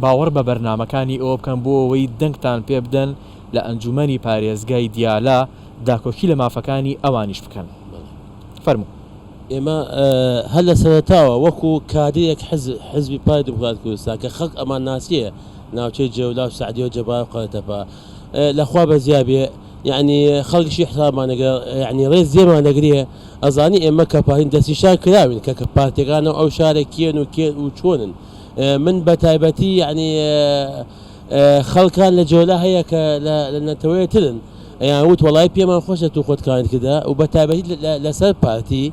باوەڕ بە بەرنامەکانی ئێوە بکەن بۆ ئەوەی دەنگتان پێ بدەن لە ئەنجومەنی پارێزگای دیالە داکۆکی لە مافەکانی ئەوانیش بکەن فەرموو. ئێمە هەر لە سەرەتاوە وەکو کادیرێک حزب حزبی پارتی دیموکراتی کوردستان کە خەڵک ئەمان ناسیە ناوچەی جەولا و سەعدیە و جەبار و قەرەتەپە لە خوا بەزیا بێ یعنی خەڵکیشی حسابمان ئەگەر یعنی ڕێز لێمان دەگرێ ئەزانی ئێمە کە پارتین دەستنیشان کراوین کە کە پارتیەکان و ئەو شارە کێن و کێ و چۆنن من بە تایبەتی یعنی خەڵکان لە جۆلا هەیە کە لە نەتەوەیە ترن ئەیان وت وەڵای پێمان خۆشە تو خۆت کاندید کردە و بە تایبەتی لەسەر پارتی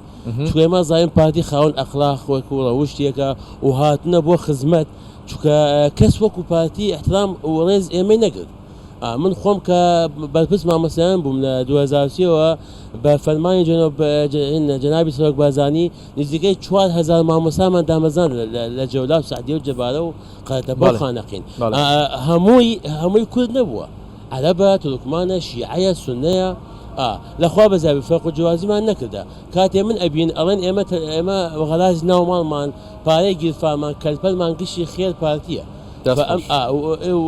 چونکە ئێمە زانین پارتی خاوەن ئەخلاق وەک و ڕەوشتێکە و هاتنە بۆ خزمەت چونکە کەس وەکو پارتی احترام و ڕێز ئێمەی نەگرت من خۆم کە بەرپرس مامۆستایان بووم لە 2023ەوە بە فەرمانی جەنابی سەرۆک بارزانی نزیکەی 4000 مامۆستامان دامەزراند لە جەولا و سەعدیە و جەبارە و قەرەتەپە و خانەقین هەمووی هەمووی کورد نەبووە عەرەبە تورکمانە شیعەیە سونەیە لەخوا بەزیابی فەرق و جیاوازیمان نەکردە کاتێ من ئەبین ئەڵێن ئێمە ئێمە غەلاز ناو ماڵمان پارەی گیرفانمان کەلپەلمان گشتی خێر پارتیە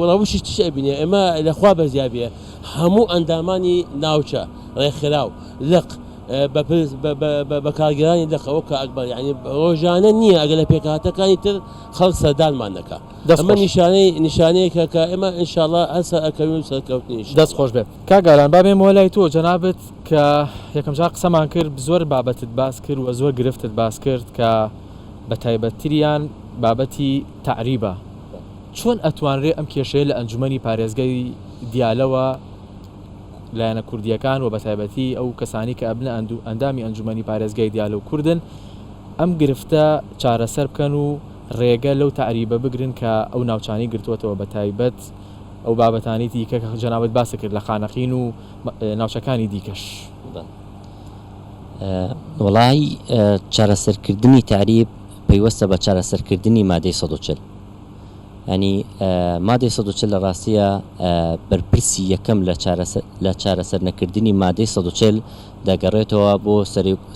ڕەوشی چش ئەبینێ ئێمە لەخوا بەزیابێ هەموو ئەندامانی ناوچە ڕێکخراو لق بە کارگێرانی لق ئەوە کە ئەکبەر یعنی ڕۆژانە نییە ئەگەر لە پێکهاتەکانی تر خەڵک سەردانمان نەکا دەست ئەمە خۆش. نیشانەی نیشانەیەکە کە ئێمە ئینشاڵا هەر سەرئەکەوین و سەرکەوتنین دەست ئینشاڵا. خۆش بێت کاک ئارام با بێمەوە لای تۆ جەنابت کە یەکەم جار قسەمان کرد زۆر بابەتت باس کرد و زۆر گرفتت باس کرد کە بە تایبەتتریان بابەتی تەعریبە چۆن ئەتوانرێ ئەم کێشەیە لە ئەنجومەنی پارێزگای دیالەوە لایەنە کوردییەکان و بەتایبەتی ئەو کەسانی کە ئەبنە ئەندامی ئەنجومەنی پارێزگای دیالە و کوردن ئەم گرفتە چارەسەر بکەن و ڕێگە لەو تەعریبە بگرن کە ئەو ناوچانەی گرتووەتەوە بەتایبەت ئەو بابەتانەی دیکە کە جەنابت باست کرد لە خانەقین و ناوچەکانی دیکەش. وەڵایی چارەسەرکردنی تەعریب پەیوەستە بە چارەسەرکردنی مادەی 140. یانی مادەی 140 لە ڕاستیە بەرپرسی یەکەم لە چارەسەر لە چارەسەر نەکردنی مادەی 140 دەگەڕێتەوە بۆ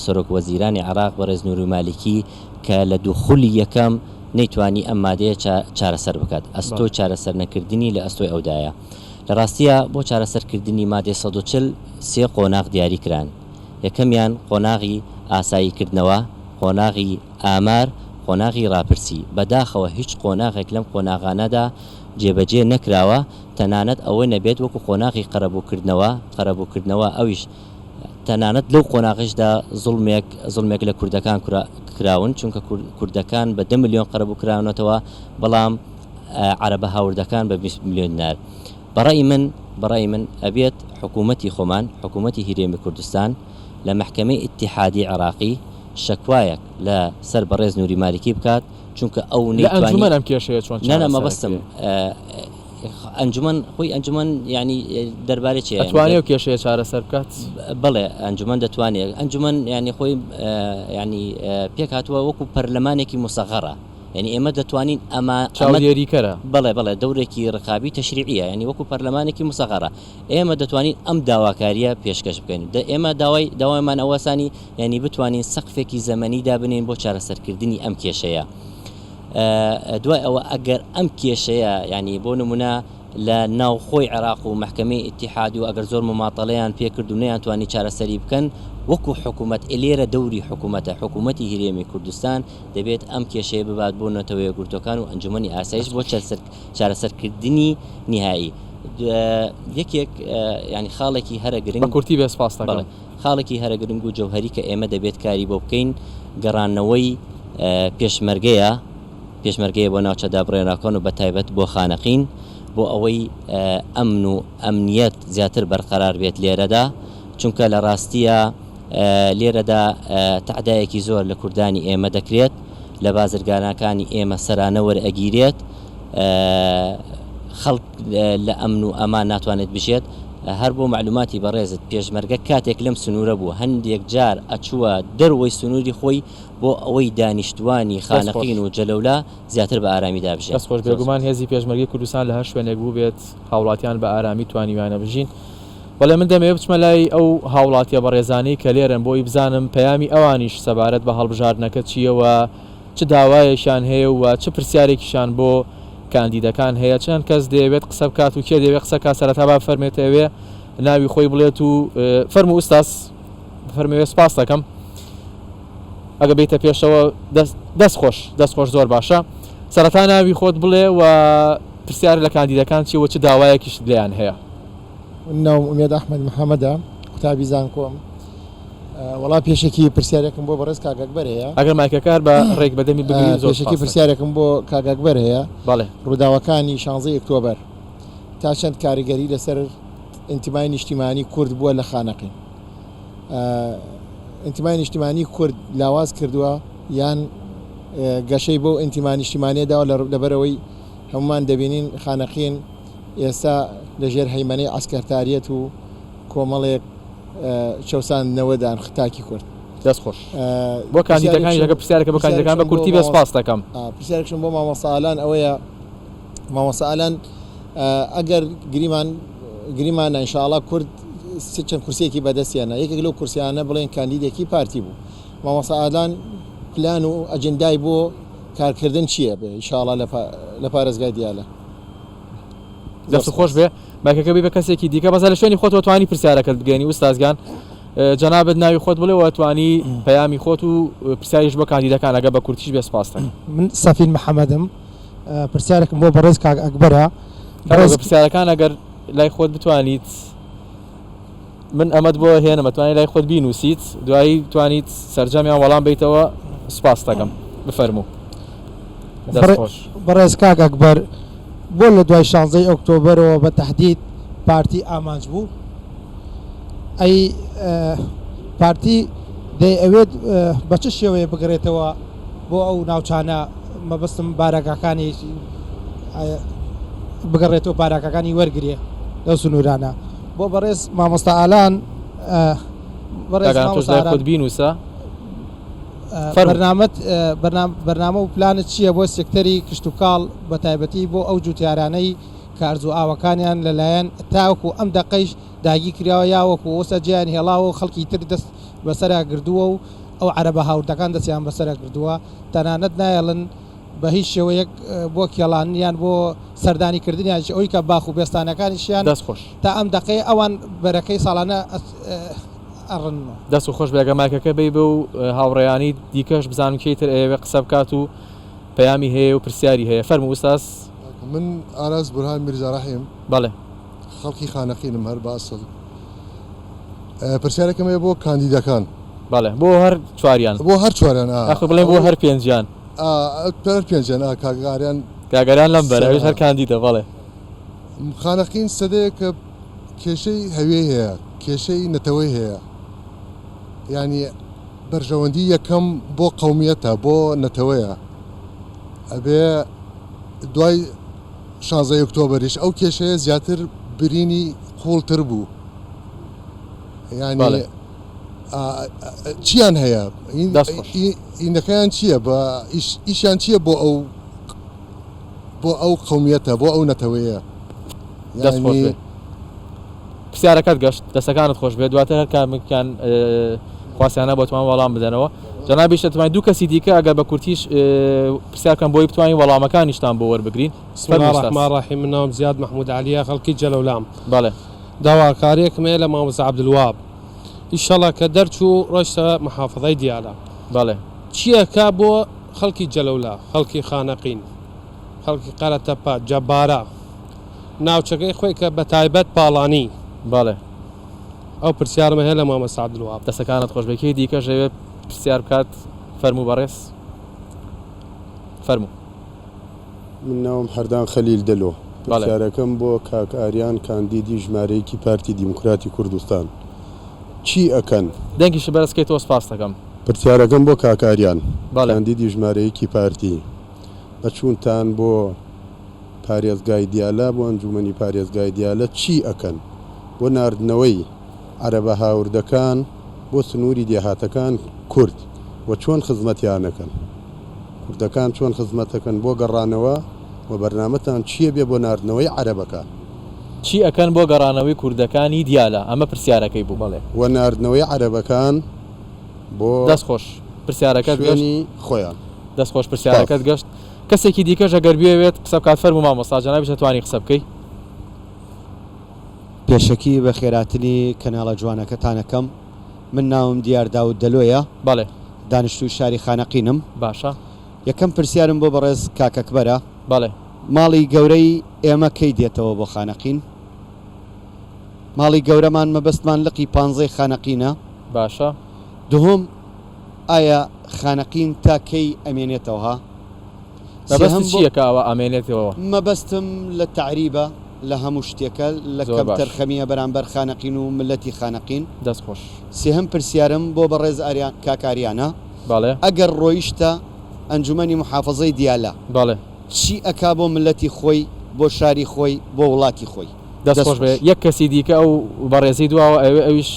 سەرۆک وەزیرانی عێراق بەڕێز نوری مالیکی کە لە دوو خولی یەکەم نەیتوانی ئەم مادەیە چارەسەر بکات ئەستۆی چارەسەر نەکردنی لە ئەستۆی ئەودایە لە ڕاستیە بۆ چارەسەر کردنی مادەی 140 سێ قۆناغ دیاری کران یەکەمیان قۆناغی ئاسایی کردنەوە قۆناغی ئامار، قۆناغی ڕاپرسی، بەداخەوە هیچ قۆناغێک لەم قۆناغانەدا جێبەجێ نەکراوە، تەنانەت ئەوە نەبێت وەکو قۆناغی قەرەبووکردنەوە، قەرەبووکردنەوە ئەویش تەنانەت لەو قۆناغەشدا زوڵمێک زوڵمێک لە کوردەکان کراون، چونکە کوردەکان بە دە ملیۆن قەرەبوو کراونەتەوە، بەڵام عەرەبە هاوردەکان بە 20 ملیۆن دینار. بە ڕەئی من بە ڕەئی من ئەبێت حکوومەتی خۆمان، حکوومەتی هیرێمی کوردستان لە مەحکەمەی ئیتیحادی عێراقی، شەکوایەک لە سەر بەڕێز نوری مالیکی بکات چونکە ئەو لە نەیتوانی ئەنجومەن ئەم کێشەیە چۆن نا نا چارەسەر مەبەستم ئەکرێ؟ ئەنجومەن خۆی ئەنجومەن یانی دەربارەی چیە؟ ئەتوانێ ئەو کێشەیە چارەسەر بکات؟ بەڵێ ئەنجومەن دەتوانێ. ئەنجومەن یانی خۆی یانی پێک هاتووە وەکو پەرلەمانێکی موسەغەڕە. یانی ئێمە دەتوانین ئەمە چاودێریکەرە. بەڵێ بەڵێ دەورێکی ڕقابی تەشریعیە یانی وەکو پەرلەمانێکی موسەغەڕە. ئێمە دەتوانین ئەم داواکارییە پێشکەش بکەین. دە ئێمە داوای داوامان ئەوەسانی یانی بتوانین سەقفێکی زەمەنی دابنێین بۆ چارەسەرکردنی ئەم کێشەیە. دوای ئەوە ئەگەر ئەم کێشەیە یانی بۆ نمونە لە ناوخۆی عێراق و مەحکەمەی ئیتیحادی و ئەگەر زۆر مماتەڵەیان پێکرد و نەیانتوانی چارەسەری بکەن وەکو حکوومەت لێرە دەوری حکوومەتە حکوومەتی هەرێمی کوردستان دەبێت ئەم کێشەیە ببات بۆ نەتەوە یەکگرتووەکان و ئەنجومەنی ئاسایش بۆ چارەسەرکردنی نیهایی یەکێک ینی خاڵێکی هەرە گرنگ بە کورتی بێ سپاس دەکەم. خاڵێکی هەرە گرنگ و جەوهەری کە ئێمە دەبێت کاری بۆ بکەین گەڕانەوەی پێشمەرگەیە، پێشمەرگەیە بۆ ناوچە دابڕێنراوەکان و بەتایبەت بۆ خانەقین بۆ ئەوەی ئەمن و ئەمنیەت زیاتر بەرقەرار بێت لێرەدا، چونکە لە ڕاستییا لێرەدا تەعدایەکی زۆر لە کوردانی ئێمە دەکرێت، لە بازرگانەکانی ئێمە سەرانە وەرئەگیرێت، خەڵک لە ئەمن و ئەمان ناتوانێت بژێت، هەر بۆ مەعلوماتی بەڕێزت پێشمەرگە کاتێک لەم سنوورە بوو هەندێک جار ئەچووە دەروەی سنووری خۆی بۆ ئەوەی دانیشتووانی دەست خۆش. خانەقین و جەلەولا زیاتر بە ئارامی دابژێن. دەست خۆش زۆر بێگومان سوپاس. هێزی پێشمەرگەی کوردستان لە هەر شوێنێک بووبێت هاوڵاتیان بە ئارامی توانیویانە بژین. بەڵێ من دەمەوێت بچمە لای ئەو هاوڵاتیە بەڕێزانەی کە لێرەن بۆ ئەوی بزانم پەیامی ئەوانیش سەبارەت بە هەڵبژاردنەکە چییە و چ داوایەکیان هەیە و چ پرسیارێکیشان بۆ کاندیدەکان هەیە چەند کەس دەیەوێت قسە بکات و کێ دەیەوێت قسە بکات سەرەتا با بفەرمێت ئەوێ ناوی خۆی بڵێت و فەرموو ئوستاز بفەرموێ سپاس دەکەم ئەگە بیتە پێشەوە دەست دەست خۆش دەست خۆش زۆر باشە سەرەتا ناوی خۆت بڵێ و پرسیار لە کاندیدەکان چیە و چ داوایەکیشت لێیان هەیە. من ناوم ئومێد ئەحمەد محەمەدە قوتابی زانکۆم وەڵا پێشەکی پرسیارێکم بۆ بەڕێز کاک ئەکبەر هەیە. ئەگەر مایکەکە هەر بە ڕێک بە دەمی بگری زۆر پێشەکی سپاست دەکەم. پرسیارێکم بۆ کاک ئەکبەر هەیە. بەڵێ. ڕووداوەکانی شانزەی ئۆکتۆبەر تا چەند کاریگەری لەسەر ئینتیمای نیشتیمانی کورد بووە لە خانەقین؟ ئینتیمای نیشتیمانی کورد لاواز کردووە یان گەشەی بەو ئینتیما نیشتیمانیە داوە لەبەرئەوەی هەموومان دەبینین خانەقین ئێستا لەژێر هەیمەنەی عەسکەرتاریەت و کۆمەڵێک چەوساندنەوەدان تاکی کورد. دەست خۆش. بۆ کاندیدەکانیش ئەگەر پرسیارێکە بۆ کاندیدەکان بە کورتی بێ سپاست دەکەم. پرسیارێکشم بۆ مامۆستا ئالان ئەوەیە مامۆستا ئالان ئەگەر گریمان گریمانە ئینشاڵا کورد چەند کورسیەکی بەدەستیانە یەکێک لەو کورسیانە بڵێن کاندیدێکی پارتی بوو مامۆستا ئالان پلان و ئەجندای بۆ کارکردن چییە بێ ئینشاڵا لە پارێزگای دیالە. دەست خۆش بێ مایکەکە بی بە کەسێکی دیکە بەس لە شوێنی خۆتەوە توانی پرسیارەکەت بگەێنی ئوستاز گیان جەنابت ناوی خۆت بڵێ و توانی پەیامی خۆت و پرسیاریش بۆ کاندیدەکان ئەگە بە کورتیش بێ سپاس دەکەم. من سەفین محەمەدم پرسیارێکم بۆ بەڕێز کاک ئەکبەرە بەڕێز پرسیارەکان ئەگەر لای خۆت بتوانیت من ئەمەت بۆ هێنم ئەتوانی لای خۆت بینوسیت دوایی توانیت سەرجەمیان وەڵام بیتەوە سوپاست دەکەم بفەرموو دەست خۆش. بەڕێز کاک ئەکبەر بۆ لە دوای شانزەی ئۆکتۆبەرەوە بە تەحدید پارتی ئامانج بوو؟ ئەی پارتی دەیەوێت بە چ شێوەیە بگەرێتەوە بۆ ئەو ناوچانە مەبەستم بارەگاکانی بگەڕێتەوە بارەگاکانی وەرگێ لەو سنوورانە بۆ بەڕێز مامۆستا ئالان بەڕێز مامۆستا ئالان خۆت بینووسە بەرنامەت بەرنامە و پلانت چییە بۆ سێکتەری کشتوکاڵ بە تایبەتی بۆ ئەو جوتیارانەی کە ئەرز و ئاوەکانیان لەلایەن تاوەکو ئەم دەقەیش داگیر کراوە یا وەکو ئوسا جێیان هێڵاوە و خەڵکی تر دەست بەسەرا گردووە و ئەو عەرەبە هاوردەکان دەستیان بەسەرا گردووە تەنانەت نایەڵن بە هیچ شێوەیەک بۆ کێڵانیان بۆ سەردانی کردنیانیش ئەوی کە باخ و بێستانەکانیشیان دەست خۆش. تا ئەم دەقەیە ئەوان بەرەکەی ساڵانە ئەڕننەوە. دەست خۆش بێ ئەگەر مایکەکە بەی بەو هاوڕێیانی دیکەش بزانم کێی تر ئەیەوێ قسە بکات و پەیامی هەیە و پرسیاری هەیە فەرموو ئوستاز. من ئاراس بورهان میرزا ڕەحیم. بەڵێ. خەڵکی خانەقینم هەر بە ئەسڵ. پرسیارێکم هەیە بۆ کاندیدەکان. بەڵێ بۆ هەر چواریان. بۆ هەر چواریان ئا. ئاخۆ بڵێن بۆ هەر پێنجیان. ئا هەر پێنجیان ئا کاک ئاریان. کاک ئاریان لەم بەرە ئەویش هەر کاندیدە بەڵێ. خانەقین سەدەیەکە کێشەی هەویەی هەیە، کێشەی نەتەوەی هەیە. یانی بەرژەوەندی یەکەم بۆ قەومیەتە، بۆ نەتەوەیە. ئەبێ دوای. شانزەی ئۆکتۆبەریش ئەو کێشەیە زیاتر برینی قوڵتر بوو یعنی چیان هەیە ئینەکەیان چییە بە ئیشیان چییە بۆ ئەو بۆ ئەو قومیەتە بۆ ئەو نەتەوەیە دەست خۆش بێ پرسیارەکەت گەشت دەسەکانت خۆش بێت دواتر هەر کامێکیان خواسیانە بۆتوان وەڵام بدەنەوە جەنابیش دەتوانین دوو کەسی دیکە ئەگەر بە کورتیش پرسیار بکەن بۆی بتوانین وەڵامەکانیشتان بۆ وەربگرین. بسم الله الرحمن الرحیم من ناوم زیاد محمود علیە خەڵکی جەلەولام. بەڵێ. داواکاریەکم هەیە لە مامۆستا عەبدولوەهاب ئیشەڵا کە دەرچوو ڕۆشتە محافەزەی دیالە بەڵێ. چی ئەکا بۆ خەڵکی جەلەولا خەڵکی خانەقین خەڵکی قەرەتەپە جەبارە ناوچەکەی خۆی کە بەتایبەت پاڵانی. بەڵێ. ئەو پرسیارم هەیە لە مامۆستا عەبدولوەهاب. دەستەکانت خۆش بێ کێی دیکەش ئەوێ پرسیار بکات فەرموو بەڕێز فەرموو. من ناوم حەردان خەلیل دەلۆ پرسیارەکەم بۆ کاک ئاریان کاندیدی ژمارە یەکی پارتی دیموکراتی کوردستان چی ئەکەن؟ دەنگیشت بەرز کەیتەوە سپاست دەکەم. پرسیارەکەم بۆ کاک ئاریان کاندیدی ژمارە یەکی پارتی بە چوونتان بۆ پارێزگای دیالە بۆ ئەنجومەنی پارێزگای دیالە چی ئەکەن بۆ ناردنەوەی عەرەبە هاوردەکان بۆ سنووری دێهاتەکان کورد و چۆن خزمەتیان ئەکەن کوردەکان چۆن خزمەتەکەن بۆ گەڕانەوە و بەرنامەتان چیە بێ بۆ ناردنەوەی عەرەبەکان. چی ئەکەن بۆ گەڕانەوەی کوردەکانی دیالە ئەمە پرسیارەکەی بوو. بەڵێ و ناردنەوەی عەرەبەکان بۆ دەست خۆش پرسیارەکەت گەشت. شوێنی خۆیان. دەست خۆش پرسیارەکەت سپاس. گەشت. کەسێکی دیکەش ئەگەر بیەوێت قسە بکات فەرموو مامۆستا جەنابیش دەتوانی قسە بکەی. پێشەکی بەخێراتنی کەناڵە جوانەکەتان ئەکەم من ناوم دیار داود دەلۆیە بەڵێ. دانشتووی شاری خانەقینم. باشە. یەکەم پرسیارم بۆ بەڕێز کاک ئەکبەرە. بەڵێ. ماڵی گەورەی ئێمە کەی دێتەوە بۆ خانەقین؟ ماڵی گەورەمان مەبەستمان لقی پانزەی خانەقینە. باشە. دوهوم ئایا خانەقین تا کەی ئەمێنێتەوه؟ مەبەستت چییە کە ئەوە ئەمێنێتەوە؟ مەبەستم لە تەعریبە، لە هەموو شتێکە، لە زۆر باش. کەمتەرخەمییە بەرامبەر خانەقین و مللەتی خانەقین. دەست خۆش. سێهەم پرسیارم بۆ بەڕێز ئاریان کاک ئاریانە، بەڵێ. ئەگەر ڕۆیشتە ئەنجومەنی موحافەزەی دیالە، بەڵێ. چی ئەکا بۆ مللەتی خۆی، بۆ شاری خۆی، بۆ وڵاتی خۆی؟ دەست خۆش بێ. یەک کەسی دیکە ئەو بەڕێزەی دواوە ئەیەوێ ئەویش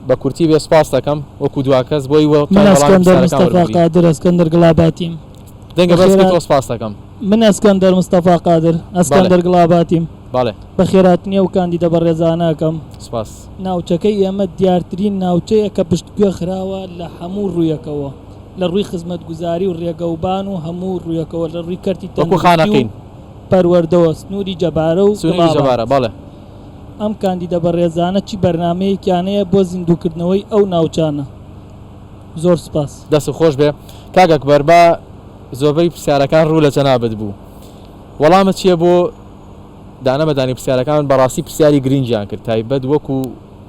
بە کورتی بێ سوپاست دەکەم وەکو دوا کەس بۆی من وتوانی وەڵامی ئەسکەندەر پرسیارەکان مستەفا وەربگری. قادر ئەسکەندەر گڵاباتیم. دەنگە بەرز بەخێرات کەیتەوە سوپاست دەکەم. من ئەسکەندەر مستەفا قادر بەڵێ. ئەسکەندەر گڵاباتیم. بەڵێ. بەخێراتنی ئەو کاندیدە بەڕێزانە ئەکەم. سوپاس. ناوچەکەی ئێمە دیارترین ناوچەیە کە پشتگوێ خراوە لە هەموو ڕوویەکەوە لە ڕووی خزمەتگوزاری و ڕێگەوبان و هەموو ڕوویەکەوە لە ڕووی کەرتی وەکو تەندروستی و خانەقین. پەروەردەوە سنووری جەبارە و سنووری گڵابات. جەبارە بەڵێ. ئەم کاندیدە بەڕێزانە چی بەرنامەیەکیان هەیە بۆ زیندووکردنەوەی ئەو ناوچانە؟ زۆر سوپاس. دەستت خۆش بێ کاک ئەکبەر با زۆربەی پرسیارەکان ڕوو لە جەنابت بوو وەڵامت چییە بۆ دانە بە دانی پرسیارەکان بەڕاستی پرسیاری گرنگیان کرد تایبەت وەکو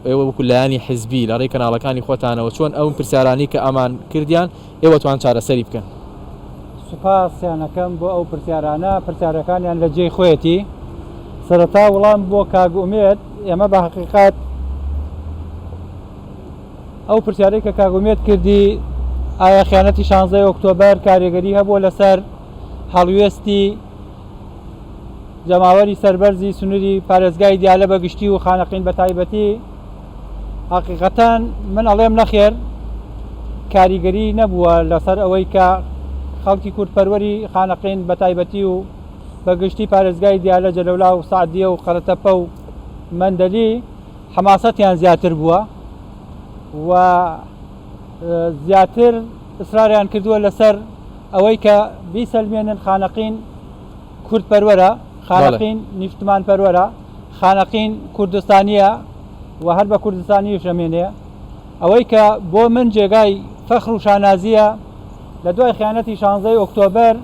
ئێوە وەکو لایەنی حزبی لە ڕێی کەناڵەکانی خۆتانەوە چۆن ئەو پرسیارانەی کە ئەمان کردیان ئێوە توان چارەسەری بکەن. سوپاسیان ئەکەم بۆ ئەو پرسیارانە، پرسیارەکانیان لە جێی خۆیەتی. سەرەتا وڵام بۆ کاک ئومێد، ئێمە بە هەقیقەت ئەو پرسیارەی کە کاک ئومێد کردی ئایا خیانەتی شانزەی ئۆکتۆبەر کارێگەری هەبووە لەسەر هەڵوێستی جەماوەری سەربەرزی سنووری پارێزگای دیالە بە گشتی و خانەقین بە تایبەتی حەقیقەتەن من ئەڵێم نەخێر کاریگەری نەبووە لەسەر ئەوەی کە خەڵکی کوردپەروەری خانەقین بە تایبەتی و بە گشتی پارێزگای دیالە جەلەولا و سەعدیە و قەرەتەپە و مەندەلی حەماسەتیان زیاتر بووە و زیاتر ئیسراریان کردووە لەسەر ئەوەی کە بیسەلمێنن خانەقین کوردپەروەرە، خانەقین نیشتمانپەروەرە، خانەقین کوردستانییە و هەر بە کوردستانیش ئەمێنێ. ئەوەی کە بۆ من جێگای فەخر و شانازییە لە دوای خیانەتی شانزەی ئۆکتۆبەر،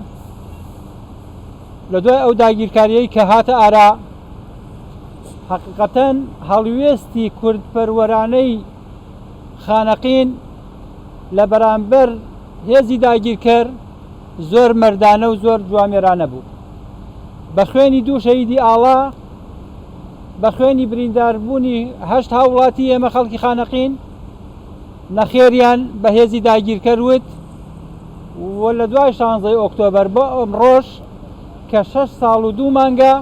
لە دوای ئەو داگیرکارییەی کە هاتە ئارا، حەقیقەتەن هەڵوێستی کوردپەروەرانەی خانەقین لە بەرامبەر هێزی داگیرکەر زۆر مەردانە و زۆر جوامێرانە بوو. بە خوێنی دوو شەهیدی ئاڵا، بە خوێنی برینداربوونی هەشت هاووڵاتی ئێمە خەڵکی خانەقین، نەخێریان بە هێزی داگیرکەر وت و لە دوای شانزەی ئۆکتۆبەر بۆ ئەمڕۆش کە شەش ساڵ و دوو مانگە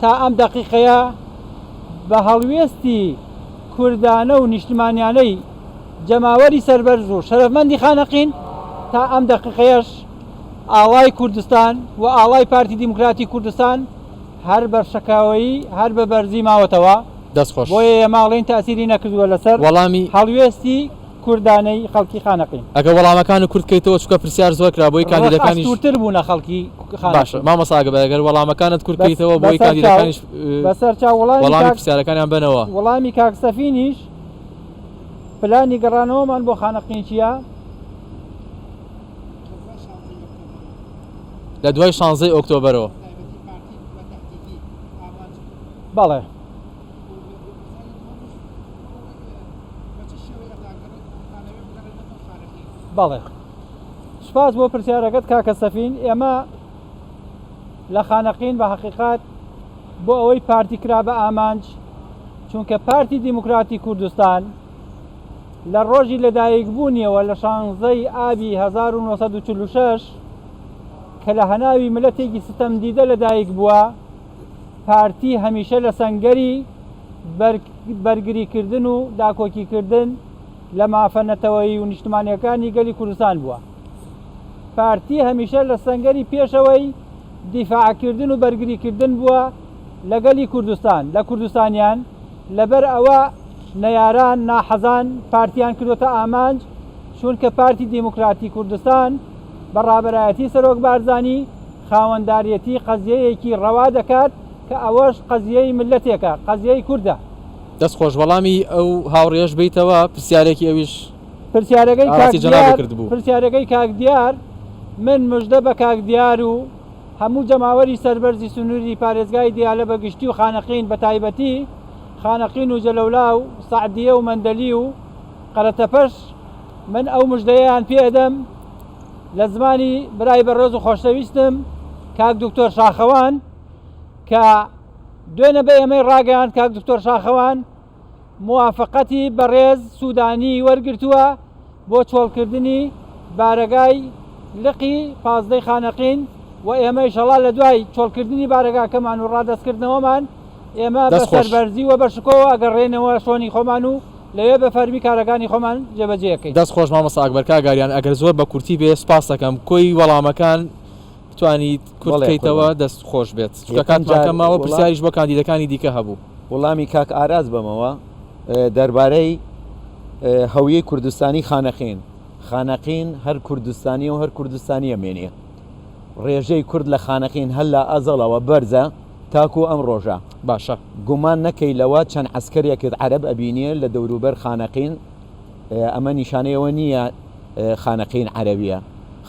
تا ئەم دەقیقەیە بە هەڵوێستی کوردانە و نیشتمانیانەی جەماوەری سەربەرز و شەرەفمەندی خانەقین تا ئەم دەقیقەیەش ئاڵای کوردستان و ئاڵای پارتی دیموکراتی کوردستان هەر بە شەکاوەیی هەر بە بەرزی ماوەتەوە. دەست خۆش. بۆیە ئێمە ئەڵێین تاسیری نەکردووە لەسەر وەڵامی. هەڵوێستی کوردانەی خەڵکی خانەقین. ئەگەر وەڵامەکانت کورت کەیتەوە چونکە پرسیار زۆر کرا بۆی ڕق کاندیدەکانیش. ئەستوورتر بوونە خەڵکی باشە خانەقین. مامۆستا ئەگەر ئەگەر وەڵامەکانت کورت بەس کەیتەوە بۆی بەسەر چاو کاندیدەکانیش بەسەر چاو وەڵامی وەڵامی کاک پرسیارەکانیان بەنەوە. وەڵامی کاک سەفینیش پلانی گەڕانەوەمان بۆ خانەقین چییە؟ لە دوای شانزەی ئۆکتۆبەرەوە. بەڵێ. بەڵێ. سوپاس بۆ پرسیارەکەت کاکە سەفین. ئێمە لە خانەقین بە حەقیقەت بۆ ئەوەی پارتی کرا بە ئامانج، چونکە پارتی دیموکراتی کوردستان لە ڕۆژی لەدایکبوونیەوە لە شانزەی ئابی 1946 کە لە هەناوی ملەتێکی ستەمدیدە لەدایک بووە، پارتی هەمیشە لە سەنگەری بەرگریکردن و داکۆکیکردن لە مافە نەتەوەیی و نیشتمانییەکانی گەلی کوردستان بووە. پارتی هەمیشە لە سەنگەری پێشەوەی دیفاعکردن و بەرگریکردن بووە لە گەلی کوردستان، لە کوردستانیان، لەبەر ئەوە نەیاران، ناحەزان پارتیان کردۆتە ئامانج، چونکە پارتی دیموکراتی کوردستان بە ڕابەرایەتی سەرۆک بارزانی خاوەنداریەتی قەزیەیەکی ڕەوا دەکات کە ئەوەش قەزیەی مللەتێکە، قەزیەی کوردە. دەست خۆش وەڵامی ئەو هاوڕێیەش بەیتەوە پرسیارێکی ئەویش پرسیارەکەی کاک ئاراسی جەنابت دیار کردبوو. پرسیارەکەی کاک دیار من مژدە بە کاک دیار و هەموو جەماوەری سەربەرزی سنووری پارێزگای دیالە بە گشتی و خانەقین بە تایبەتی خانەقین و جەلەولا و سەعدیە و مەندەلی و قەرەتەپەش من ئەو مژدەیەیان پێ ئەدەم لە زمانی برای بەڕێز و خۆشەویستم کاک دکتۆر شاخەوان کە دوێنە بە ئێمەی ڕاگەیاند کاک دکتۆر شاخەوان موافقەتی بەڕێز سودانی وەرگرتووە بۆ چۆڵکردنی بارەگای لقی پازدەی خانەقین و ئێمە ئیشەڵا لە دوای چۆڵکردنی بارەگاکەمان و ڕادەستکردنەوەمان ئێمە بە دەست خۆش. سەربەرزی و بە شکۆوە ئەگەڕێینەوە شۆنی خۆمان و لەوێ بە فەرمی کارەکانی خۆمان جێبەجێ ئەکەین. دەست خۆش مامۆستا ئەکبەر کاک ئاریان ئەگەر زۆر بە کورتی بێ سوپاست ئەکەم کۆی وەڵامەکان بتوانیت کورت بەڵێ بکەیتەوە قوربان. دەست خۆش بێت چونکە یەکەم کاتمان جار کەم ماوە وەڵام پرسیاریش بۆ کاندیدەکانی دیکە هەبوو. وەڵامی کاک ئاراس بەمەوە دەربارەی هەویەی کوردستانی خانەقین، خانەقین هەر کوردستانیە و هەر کوردستانیە مێنێ. ڕێژەی کورد لە خانەقین هەر لە ئەزەڵەوە بەرزە تاکوو ئەم ڕۆژە. باشە. گومان نەکەی لەوە چەند عەسکەرێکت عەرەب ئەبینێ لە دەوروبەر خانەقین ئەمە نیشانەی ئەوە نییە خانەقین عەرەبیە.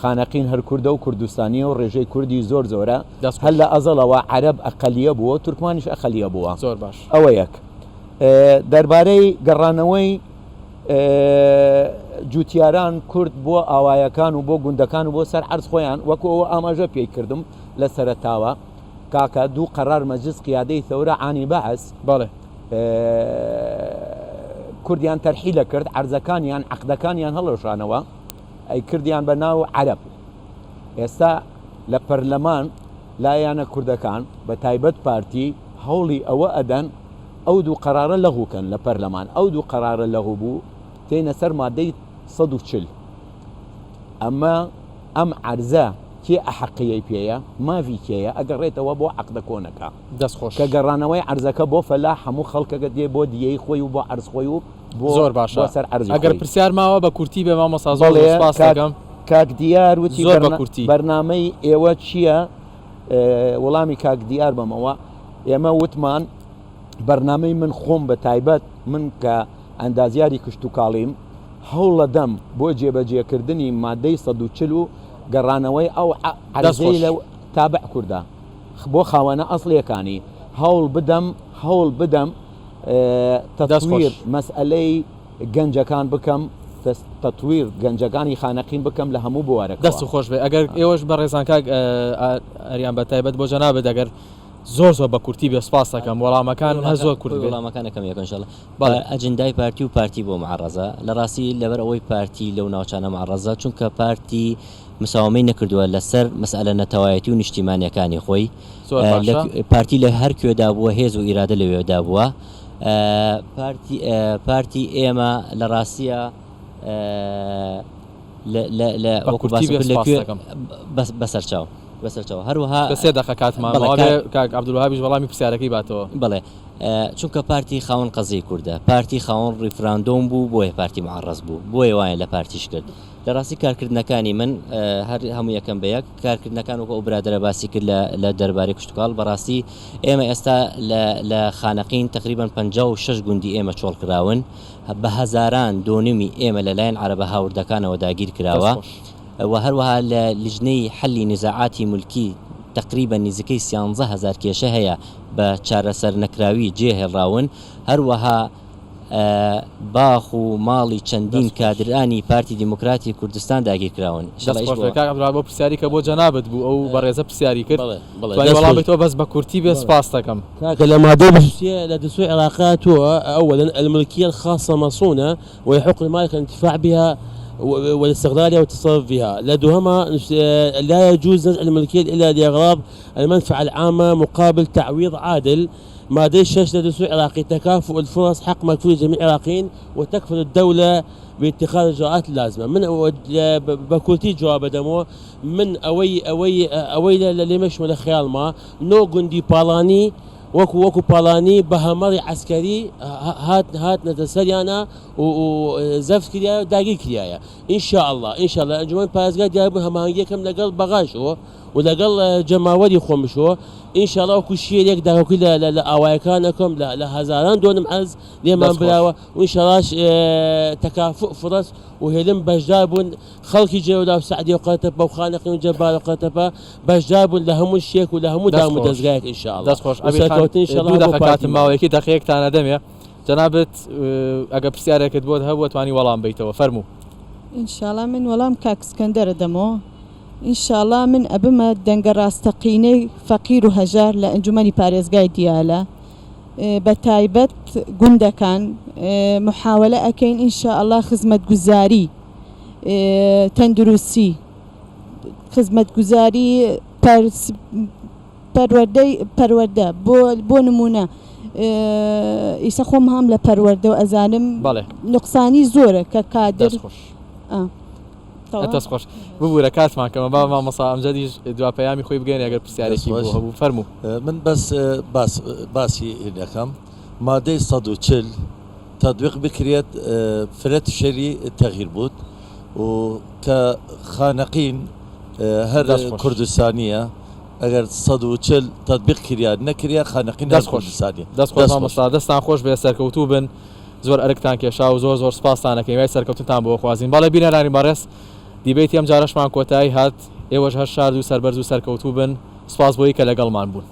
خانەقین هەر کوردە و کوردستانیە و ڕێژەی کوردی زۆر زۆرە. دەست هەر خۆش. لە ئەزەڵەوە عەرەب ئەقەلیە بووە و تورکمانیش ئەقەلیە بووە. زۆر باش. ئەوە یەک. دەربارەی گەڕانەوەی جوتیاران کورد بۆ ئاوایەکان و بۆ گوندەکان و بۆ سەر عەرز خۆیان وەکو ئەوە ئاماژە پێی کردم لە سەرەتاوە کاکە دوو قەرار مەجلس قیادەی ثەورە عانی بەعس بەڵێ کوردیان تەرحیلە کرد عەرزەکانیان عەقدەکانیان هەڵۆشانەوە ئەی کردیان بە ناو عەرەب ئێستا لە پەرلەمان لایەنە کوردەکان بە تایبەت پارتی هەوڵی ئەوە ئەدەن ئەو دوو قەرارە لەغو کەن لە پەرلەمان ئەو دوو قەرارە لەغو بوو تێنە سەر مادەی 140 ئەمە ئەم عەرزە کێ ئەحەقیەی پێیە ماڤی کێیە ئەگەڕێتەوە بۆ عەقدە کۆنەکە دەست خۆش. کە گەڕانەوەی عەرزەکە بۆ فەلاح هەموو خەڵکەکە دێ بۆ دیەی خۆی و بۆ عەرز خۆی و بۆ زۆر باشە بۆ سەر عەرزی ئەگەر خۆی. پرسیار ماوە بە کورتی بێ مامۆستا زۆر زۆر بەڵێ سوپاست کاک دەکەم. کاک دیار وتی زۆر بە بەرنا کورتی. بەرنامەی ئێوە چییە؟ وەڵامی کاک دیار بەمەوە ئێمە وتمان بەرنامەی من خۆم بە تایبەت من کە ئەندازیاری کشتوکاڵیم هەوڵەدەم بۆ جێبەجێکردنی مادەی 140 و گەڕانەوەی ئەو عەرزەی لە تابع کوردە بۆ خاوەنە ئەسڵیەکانی هەوڵ بدەم هەوڵ بدەم تەتویر مەسئلەی گەنجەکان بکەم تەتویر گەنجەکانی خانەقین بکەم لە هەموو بوارەکەوە. دەست خۆش بێ ئەگەر ئێوەش بەڕێزان کاک ئەریان بە تایبەت بۆ جەنابت ئەگەر زۆر زۆر بە کورتی بێ سپاس دەکەم وەڵامەکان هەر زۆر کورت بێ. وەڵامەکان ئەکەم یەکەم ئینشاڵڵا. بەڵێ. ئەجندای پارتی و پارتی بۆ معەڕەزە لە ڕاستی لەبەر ئەوەی پارتی لەو ناوچانە معەڕەزە چونکە پارتی. مساوەمەی نەکردووە لەسەر مەسئەلە نەتەوایەتی و نیشتیمانیەکانی خۆی. زۆر باشە. پارتی لە هەر کوێدا بووە هێز و ئیرادە لەوێدا بووە. پارتی پارتی ئێمە لە ڕاستیە لە بە کورتی بێ سپاس دەکەم. بەسەرچاو بەسەرچاو هەروەها بە سێ دەقە کاتمان ماوە بێ کاک عەبدولوەهابیش وەڵامی پرسیارەکەی باتەوە. بەڵێ چونکە پارتی خاوەن قەزیەی کوردە پارتی خاوەن ڕیفراندۆم بوو بۆیە پارتی معەڕەز بوو بۆیە وایان لە پارتیش کرد لە ڕاستی کارکردنەکانی من هەر هەموو یەکەم بە یەک کارکردنەکان وەکو ئەو برادەرە باسی کرد لە لە دەربارەی کشتوکاڵ بەڕاستی ئێمە ئێستا لە لە خانەقین تقریبا 56 گوندی ئێمە چۆڵ کراون بە هەزاران دۆنمی ئێمە لەلایەن عەرەبە هاوردەکانەوە داگیر کراوە و هەروەها لە لیژنەی حەلی نزاعاتی مولکی تقریبا نزیکەی سیانزە هەزار کێشە هەیە بە چارەسەر نەکراوی جێ هێڵراون هەروەها باخ و ماڵی چەندین کادرانی پارتی دیموکراتی کوردستان داگیرکراون. دەست خۆش بێت کاک عەبدولوەهاب ئەو پرسیاری کە بۆ جەنابت بوو ئەو بەڕێزە پرسیاری کرد توانی وەڵام بەیتەوە بەس بە کورتی بێ سپاست دەکەم. کاکە لە مادەی 23 لە دستور عراقا هاتووە اولا الملکیە الخاصە مصونە ويحق للمالك الانتفاع بها والاستغلالها والتصرف بها لە دووهەما لا يجوز نزع الملکیە الا لاغراض المنفعە العامە مقابل تعویض عادل مادەی شەش لە دستور عراقی تكافؤ الفرص حق مكفول لجميع العراقيين وتكفل الدولة باتخاذ الاجراءات اللازمة من بە کورتی جواب بدەمەوە من ئەوەی ئەوەی ئەوەی لە لێمەشمە لە خەیاڵما نۆ گوندی پاڵانی وەکو وەکو پاڵانی بە هەمەڕی عەسکەری هات هاتنەتە سەریانە و زەفت کریایە و داگیر کریایە ان شاء الله ان شاء الله ئەنجومەن پارێزگای دیار بوو هەماهەنگیەکەم لەگەڵ بەغاش و و لەگەڵ جەماوەری خۆمشۆ ان شاء اللە وەکو شێرێک داکۆکی لە لە لە ئاوایەکان ئەکەم لە لە هەزاران دۆنم عەرز لێمان دەست خۆش. براوە و ان شاء اللە تەکافوء فرەس و هێلم بەشدار بوون خەڵکی جەولا و سەعدیە و قەرەتەپە و خانەقین و جەبار و قەرەتەپە بەشدار بوون لە هەموو شتێک و لە هەموو دەست دام و خۆش. دەزگایەک ان شاء اللە دەست خۆش و عەبیر خان سەرکەوتن ان شاء دوو اللە بۆ دەقە کاتم پارتیمان. ماوە یەکی دەقەیەکتان ئەدەمێ جەنابت ئەگەر پرسیارێکت بۆت هەبوو ئەتوانی وەڵام بەیتەوە فەرموو. ان شاء اللە من وەڵام کاک سکەندەر ئەدەمەوە. ان شاءاللە من ئەبمە دەنگە ڕاستەقینەی فەقیر و هەژار لە ئەنجومەنی پارێزگای دیالە بە تایبەت گوندەکان محاوەلە ئەکەین ان شاءاللە خزمەتگوزاری تەندروستی خزمەتگوزاری پەروەردەی پەروەردە بۆ بۆ نمونە ئیسە خۆم هام لە پەروەردە و ئەزانم نوقسانی زۆرە کە کادر دەست خۆش ببورە کاتمان کەمە با مامۆستا ئەمجەدیش دوا پەیامی خۆی بگەێنێ ئەگەر پرسیارێکی بۆ هەبوو فەرموو. من بەس باس باسی دەکەم مادەی 140 تطبیق بکرێت فرە تشەری تەغیر بوت و کە خانەقین هەر کوردستانیە ئەگەر 140 تطبیق کریا نەکریا خانەقین هەر کوردستانیە. دەست خۆش مامۆستا دەستان خۆش بێ سەرکەوتوو بن. زۆر ئەرکتان کێشا و زۆر زۆر سپاستان ئەکەین هیوای سەرکەوتنتان بۆ ئەخوازین بەڵێ بینەرانی بەڕێز دیبەیتی ئەم جارەشمان کۆتایی هات ئێوەش هەر شاد و سەربەرز و سەرکەوتوو بن سپاس بۆی کە لەگەڵمان بوون.